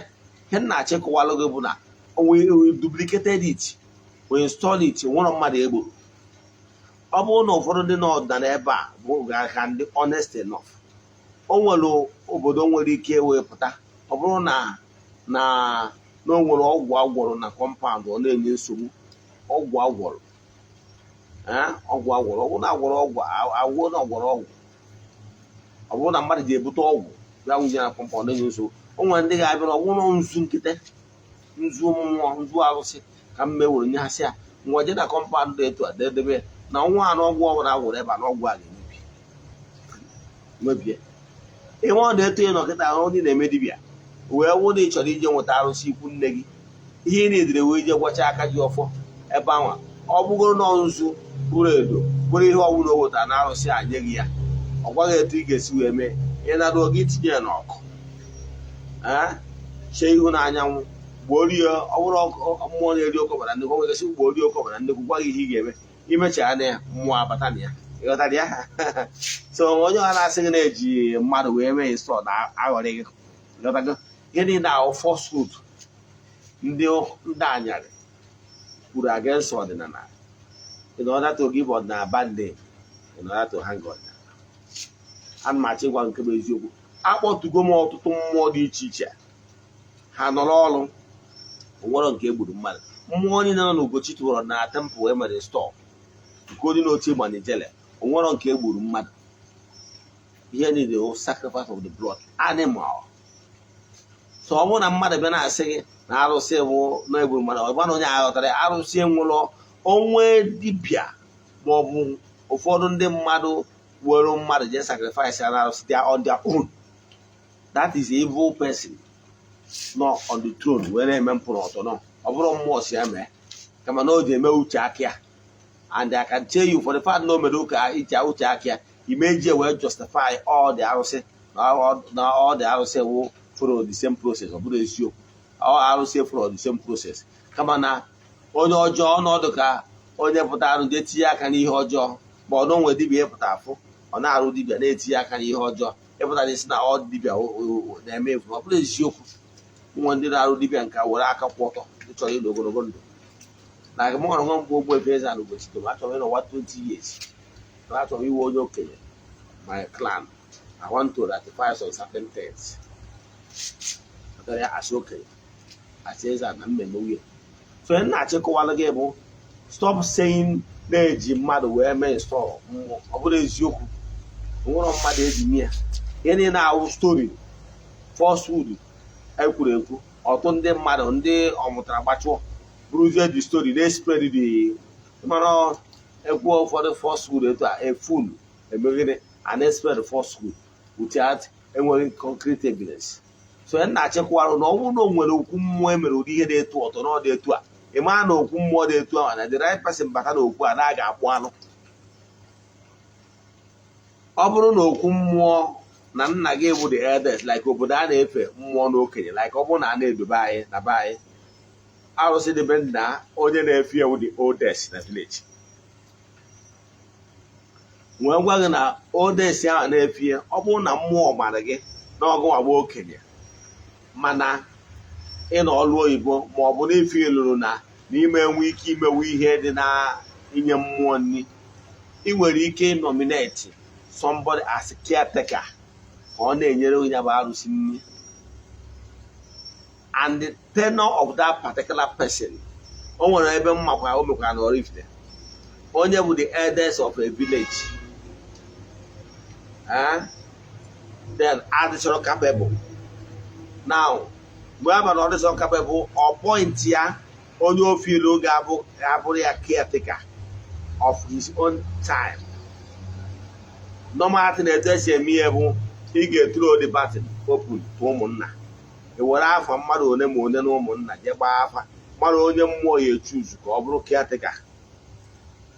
Ihe m na-achọ ịkọwalụ gị bụ na we duplicated it, we install it, nwere mmadụ egburu. Ọ bụrụ na ụfọdụ ndị nọ ọdịnala ebe a bụ ka ndị honest enough, o nwere obodo nwere ike wepụta, ọ bụrụ na o nwere ọgwụ agwọrọ na compound, ọ na-enye nsogbu, ọgwụ agwọrọ, ọgwụ agwọrọ, ọ bụrụ na agwọrọ ọgwụ agwọ na ọgwọrọ ọgwụ, ọ bụrụ na mmadụ ji ebute ọgwụ bịa nwunye na compound na-enye nsogbu, o nwere ndị ga-abịa na ọ bụrụ nzu nkịtị, nzu mmụọ, nzu arụsị ka m mewere nye ha, sị ya ngwa, je na compound dị etu a, dedebe na nwa anụ ọgwụ ọbụla agwụrụ ebe a na ọgwụ a ga-emebi mebie. Ihe ọ na-eto ị nọkịta ahụ, ndị na-eme dibịa wee wụ na ị chọrọ ije nweta arụsị ikwu nne gị, ihe ị na-edere wee ije gwacha aka ji ọfọ ebe anwa, ọ bụgoro nọ nzu bụrụ edo bụrụ ihe ọbụla o wetara na arụsị a nye gị ya, ọ gwaghị etu ị ga-esi wee mee. Ị nara oge itinye ya n'ọkụ, chee ihu na anyanwụ, gbuo ya. Ọ bụrụ mmụọ na-eri oke ọbara nnekwu, o nwegasị gbuo rie oke ọbara nnekwu, gwa gị ihe ị ga-eme. Imechaa na ya, mmụọ abata na ya. Ịghọtara ya? So onye ọ na-asị gị na-eji mmadụ wee mee install na aghọrị gị. Ịghọtago? Ihe niile ahụ falsehood ndị anyarị kwuru against ọdịnala in order to give ọdịnala bad name, in order to hang ọdịnala. Ana m achọ ịgwa nke bụ eziokwu. Akpọtugo m ọtụtụ mmụọ dị iche iche, ha nọrọ ọrụ, onwere nke egburu mmadụ. Mmụọ niile nọ n'Ugochi tụrụ na temple emere install nke onye n'oche gbanijele, onwere nke egburu mmadụ. Ihe niile wụ sacrifice of the blood animal. So ọ bụrụ na mmadụ bịa na-asị gị na arụsị bụ na egburu mmadụ, ọ bụrụ na onye aghọtara ya, arụsị enwere onwe dibịa ma ọ bụ ụfọdụ ndị mmadụ were mmadụ jee sacrifice ya na arụsị, they are on their own. That is evil person nọ on the throne wee na-eme mpụ na ọtọ nọ. Ọ bụrụ mmụọ si ya mee, kama na o ji eme uche aka ya. And I can tell you for the fact na o mere ụka iche uche aka ya, imeji wee justify all the arụsị na all the arụsị wụ follow the same process. Ọ bụrụ eziokwu, all arụsị follow the same process, kama na onye ọjọọ ọnọdụ ka onye pụtara jee tinye aka n'ihe ọjọọ, ma ọ na onwe dibịa ịpụta afụ ọ na-arụ dibịa na-etinye aka n'ihe ọjọọ, ịpụtara isi na ọ dibịa na-eme efu. Ọ bụrụ eziokwu, nwe ndị na-arụ dibịa nka were aka kwụ ọtọ, ndị chọrọ ịlụ ogologo ndụ na mụ nwere nwe mbụ Ogbuefi Eze-Ana Ugochi, achọrọ ịnọwa 20 years na achọrọ iwe onye okenye my clan. I want to ratify some certain things. Pụtara ya asị okenye, asị eze na mmemme nwunye. So ihe m na-achịkọwalụ gị bụ, stop saying na-eji mmadụ wee mee install mmụọ. Ọ bụrụ eziokwu, nwere mmadụ eji nye ya. Ihe niile ahụ story falsehood ekwuru ekwu, ọtụ ndị mmadụ ndị ọmụtara gbachụọ bụrụzie the story na-spread the mana ekwu ụfọdụ falsehood etu a, a fool emegide and spread falsehood without enweghị concrete evidence. So ya na-achịkwarụ na ọ bụrụ na o nwere okwu mmụọ e mere ụdị ihe dị etu ọtọ na ọ dị etu a, ị maa na okwu mmụọ dị etu ahụ na the right person bata na okwu a na a ga-akpụ anụ. Ọ bụrụ na okwu mmụọ na nna gị bụ the eldest, like obodo a na-efe mmụọ na okenye, like ọ bụrụ na a na-edobe anyị na be anyị, arụsị debe nna, onye na-efe ewu, the oldest na village, nwee gwa gị na oldest ahụ na-efe, ọ bụrụ na mmụọ mara gị na ọgụ agba okenye, mana ị nọ ọlụ oyibo, ma ọ bụ na ife lụrụ na n'ime enwe ike imewu ihe dị na inye mmụọ nri, ị nwere ike nominate somebody as caretaker ka ọ na-enyere onye bụ arụsị nri, and the tenure of that particular person. O nwere ebe mmakwa o mekwara na Oraifite, onye bụ the eldest of a village, then adịchọrọ capable. Now, mgbe a na ọdịchọrọ capable, ọ point ya onye ofe ilu ga-abụ ga-abụrụ ya caretaker of his own time. Normal thing etu esi eme ihe bụ ị ga-eturo the baton open to ụmụnna. I were afa mmadụ one ma one na ụmụnna jee gbaa afa mmadụ onye mmụọ ya echuzu ka ọ bụrụ caretaker.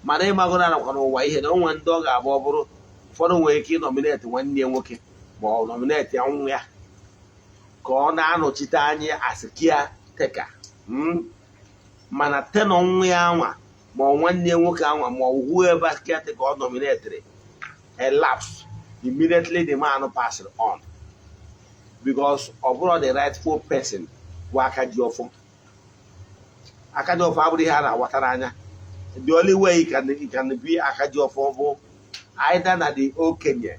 Mana ịmago na nakwa n'ụwa ihe na onwe ndị ọ ga-abụ, ọ bụrụ ụfọdụ nwere ike ịnominate nwanne ya nwoke ma ọ nominate ya nwa ya ka ọ na-anọchite anya as caretaker. Mana tenure nwa ya anwa ma ọ nwanne ya nwoke anwa ma ọ whoever caretaker ọ nominated elapse immediately the man passed on, because ọ bụrụ the rightful person bụ aka ji ọfọ. Aka ji ọfọ abụrụ ihe a na-awata n'anya. The only way you can be aka ji ọfọ bụ either na the okenye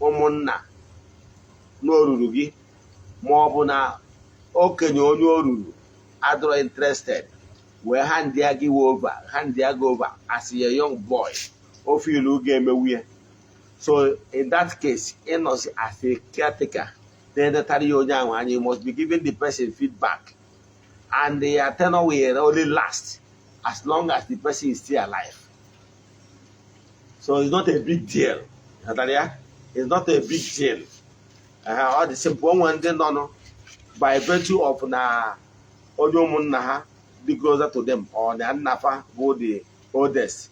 ụmụnna n'oruru gị, ma ọ bụ na okenye onye oruru adịrọ interested wee hand ya gị over, hand ya gị over as a young boy ofe ilu ga-emewu ya. So in that case, ịnọzi as a caretaker na-edetara ya onye ahụ anya. You must be giving the person feedback, and the tenure will only last as long as the person is still alive. So it's not a big deal. Ghọtara ya? It's not a big deal. Ọ dị simple. Onwe ndị nọ nụ by virtue of na onye ụmụnna ha dị closer to them or na nnafa bụ the oldest,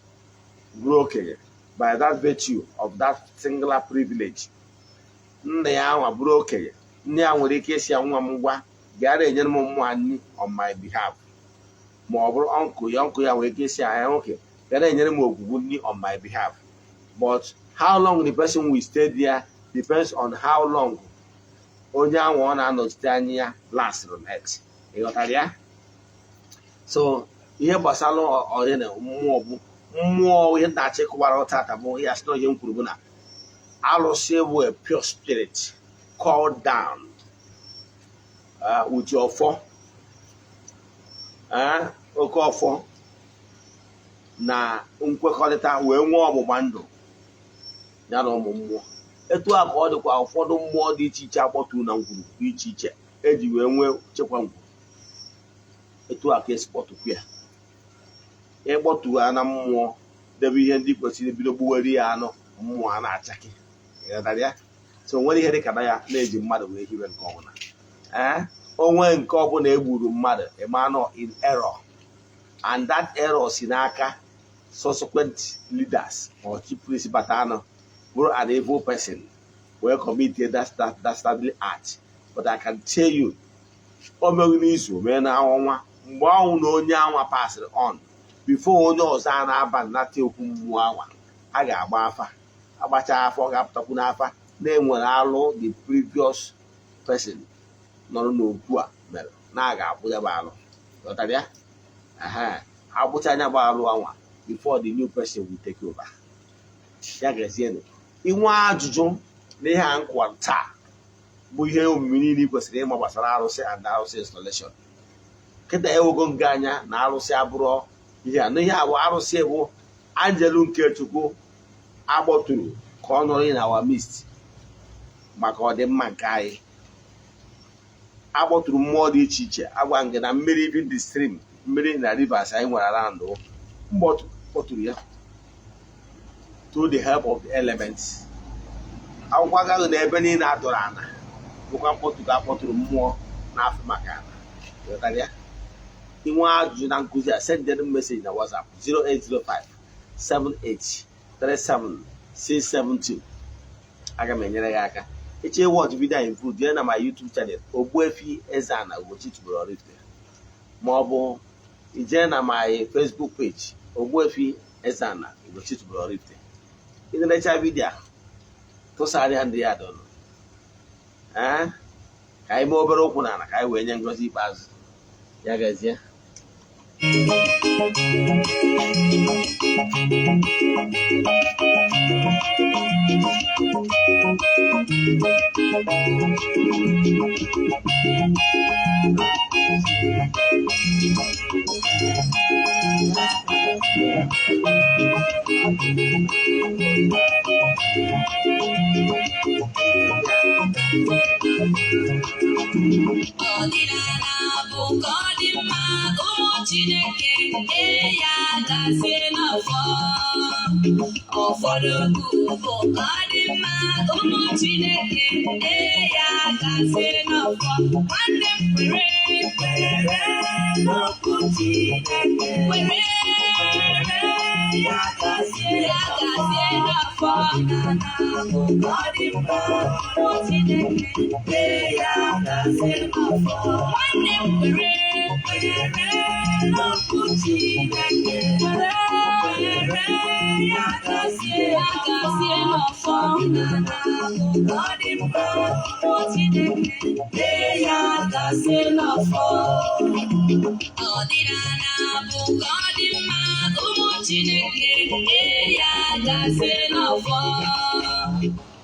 bụrụ okenye by that virtue of that singular privilege, nna ya anwa bụrụ okenye, nne ya nwere ike isi ya, "Nwa m, ngwa, gara enyere m mmụọ nri on my behalf." Ma ọ bụrụ uncle ya, uncle ya nwere ike isi ya, "Nwoke, gara enyere m ogwugwu nri on my behalf." But how long the person will stay there depends on how long onye ahụ ọ na-anọchite anya ya last on earth. Ị ghọtara ya? So ihe gbasara onye na mmụọ bụ mmụọ, ihe na-achịkọwara tata bụ ya sị na ihe m kwuru bụ na alụsị bụ a pure spirit called down with your ọfọ, oke ọfọ na nkwekọrịta, wee nwee ọgbụgba ndụ ya na ụmụ mmụọ. Etu a ka ọ dịkwa ụfọdụ mmụọ dị iche iche akpọturu na ngwuru dị iche iche eji wee nwee chekwa ngwuru. Etu a ka esi kpọtụkwu ya. Ịkpọtu ya na mmụọ, debe ihe ndị kwesịrị, bido gbuwere ya anụ, mmụọ a na-achake. Ịghọtara ya? So nwere ihe dịka na ya na-eji mmadụ wee hiwe nke ọbụla. Ee, onwe nke ọbụla egburu mmadụ, ịma nọ in error, and that error si n'aka subsequent leaders or chief priest bata anụ bụrụ an evil person wee commit that dastardly act. But I can tell you, o meghị n'izu, mee na ọnwa, mgbe ọnwụ na onye anwa passịrị on, before onye ọzọ a na-aba nnata okwu mmụọ anwa, a ga-agba afa. Agbacha afa, ọ ga-apụtakwu n'afa na-enwere alụ the previous person nọrọ n'okwu a mere na a ga-akwụ ya bụ alụ. Ghọtara ya? Agbụcha anya bụ alụ anwa before the new person will take over. Ya gazienụ. Inwe ajụjụ na ihe a nkwa taa bụ ihe omimi niile ị kwesịrị ịma gbasara arụsị and arụsị installation. Kịta ewego nga anya na arụsị abụrụ ihe a na ihe a bụ arụsị bụ anjelu nke Chukwu agbọtụrụ ka ọ nọrọ in our midst maka ọdịmma nke anyị. Agbọtụrụ mmụọ dị iche iche, agwa nke na mmiri, even the stream, mmiri na rivers anyị nwere around, kpọtụrụ ya through the help of the elements. Akwụkwọ agaghị na ebe niile atụrụ ana. Bụkwa mkpọtụ ka akpọtụrụ mmụọ n'afọ maka ala. Ghọtara ya? Inwe ajụjụ na nkụzi a, send them message na WhatsApp 0805 78 37 672. Aga m enyere gị aka. Ịchọ watch video in full, jee na my YouTube channel, Ogbuefi Eze-Ana Ugochi tubelu Oraifite, ma ọ bụ ijee na my Facebook page, Ogbuefi Eze-Ana Ugochi tubelu Oraifite. Ị na-echa video a, tụsara ya ndị ya dọnụ. Ee, ka anyị mee obere ụkwụ n'ala ka anyị wee nye ngozi ikpeazụ. Ya gazie. Ọdịnala bụ ka ọ dị mma, ụmụ Chineke. Ee, ya gazie n'ọfọ. Ụfọdụ okwu bụ ka ọ dị mma, ụmụ Chineke. Ee, ya gazie n'ọfọ. Nwanne m, kwere, kwere n'okwu Chineke. Kwere, ya gazie, ya gazie n'ọfọ. Ọdịnala bụ ka ọ dị mma, ụmụ Chineke. Ee, ya gazie n'ọfọ. Nwanne m, kwere, kwere n'okwu Chineke. Kwere, kwere, ya gazie, ya gazie n'ọfọ. Ọdịnala bụ ka ọ dị mma, ụmụ Chineke. Ee, ya gazie n'ọfọ. Ọdịnala bụ ka ọ dị mma, ụmụ Chineke. Ee, ya gazie n'ọfọ.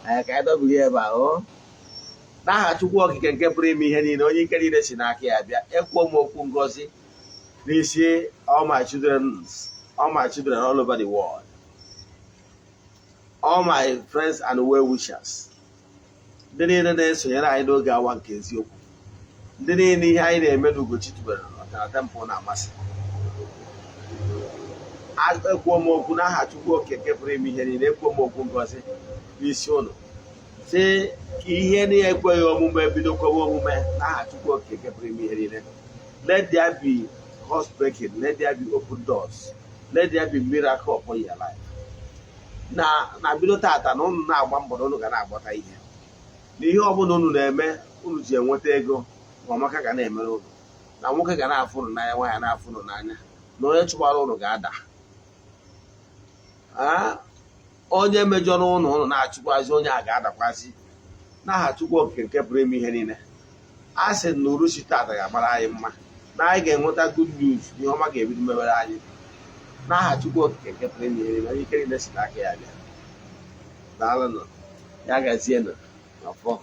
Ee, ka anyị dọbiri ebe a. O n'aha Chukwu Okike nke pụrụ ime ihe niile, onye ike niile si n'aka ya bịa, ekwuo m okwu ngozi n'isi all my children all over the world, all my friends and well wishers, ndị niile na-esonyere anyị n'oge awa nke eziokwu, ndị niile ihe anyị na-eme n'Ugochi tubelu ọdịnala temple na-amasị. Ekwuo m okwu n'aha Chukwu Okike nke pụrụ ime ihe niile, ekwuo m okwu ngozi n'isi ụlọ, si ka ihe na-ekweghị omume bido kwewe omume n'aha Chukwu Okike nke pụrụ ime ihe niile. Let there be curse breaking, let there be open doors, let there be miracle upon your life. Na bido tata na unu na-agba mbọ na unu ga na-agbata ihe na ihe ọbụla unu na-eme unu ji enweta ego, ma ọmaka ga na-emere unu, na nwoke ga na-afụ unu n'anya, nwaanyị na-afụ unu n'anya, na onye chụgbara unu ga-ada. Onye mejọrọ ụnụ, ụnụ na-achụkwazi onye a ga-adakwazi n'aha Chukwu Okike nke pụrụ ime ihe niile. A sị na uruchi tata ga-amara anyị mma, na anyị ga-enweta good news, ihe ọma ga-ebido mewere anyị n'aha Chukwu Okike nke pụrụ ime ihe niile, onye ike niile si n'aka ya bịa. Daalụnụ, ya gazienụ n'ọfọ.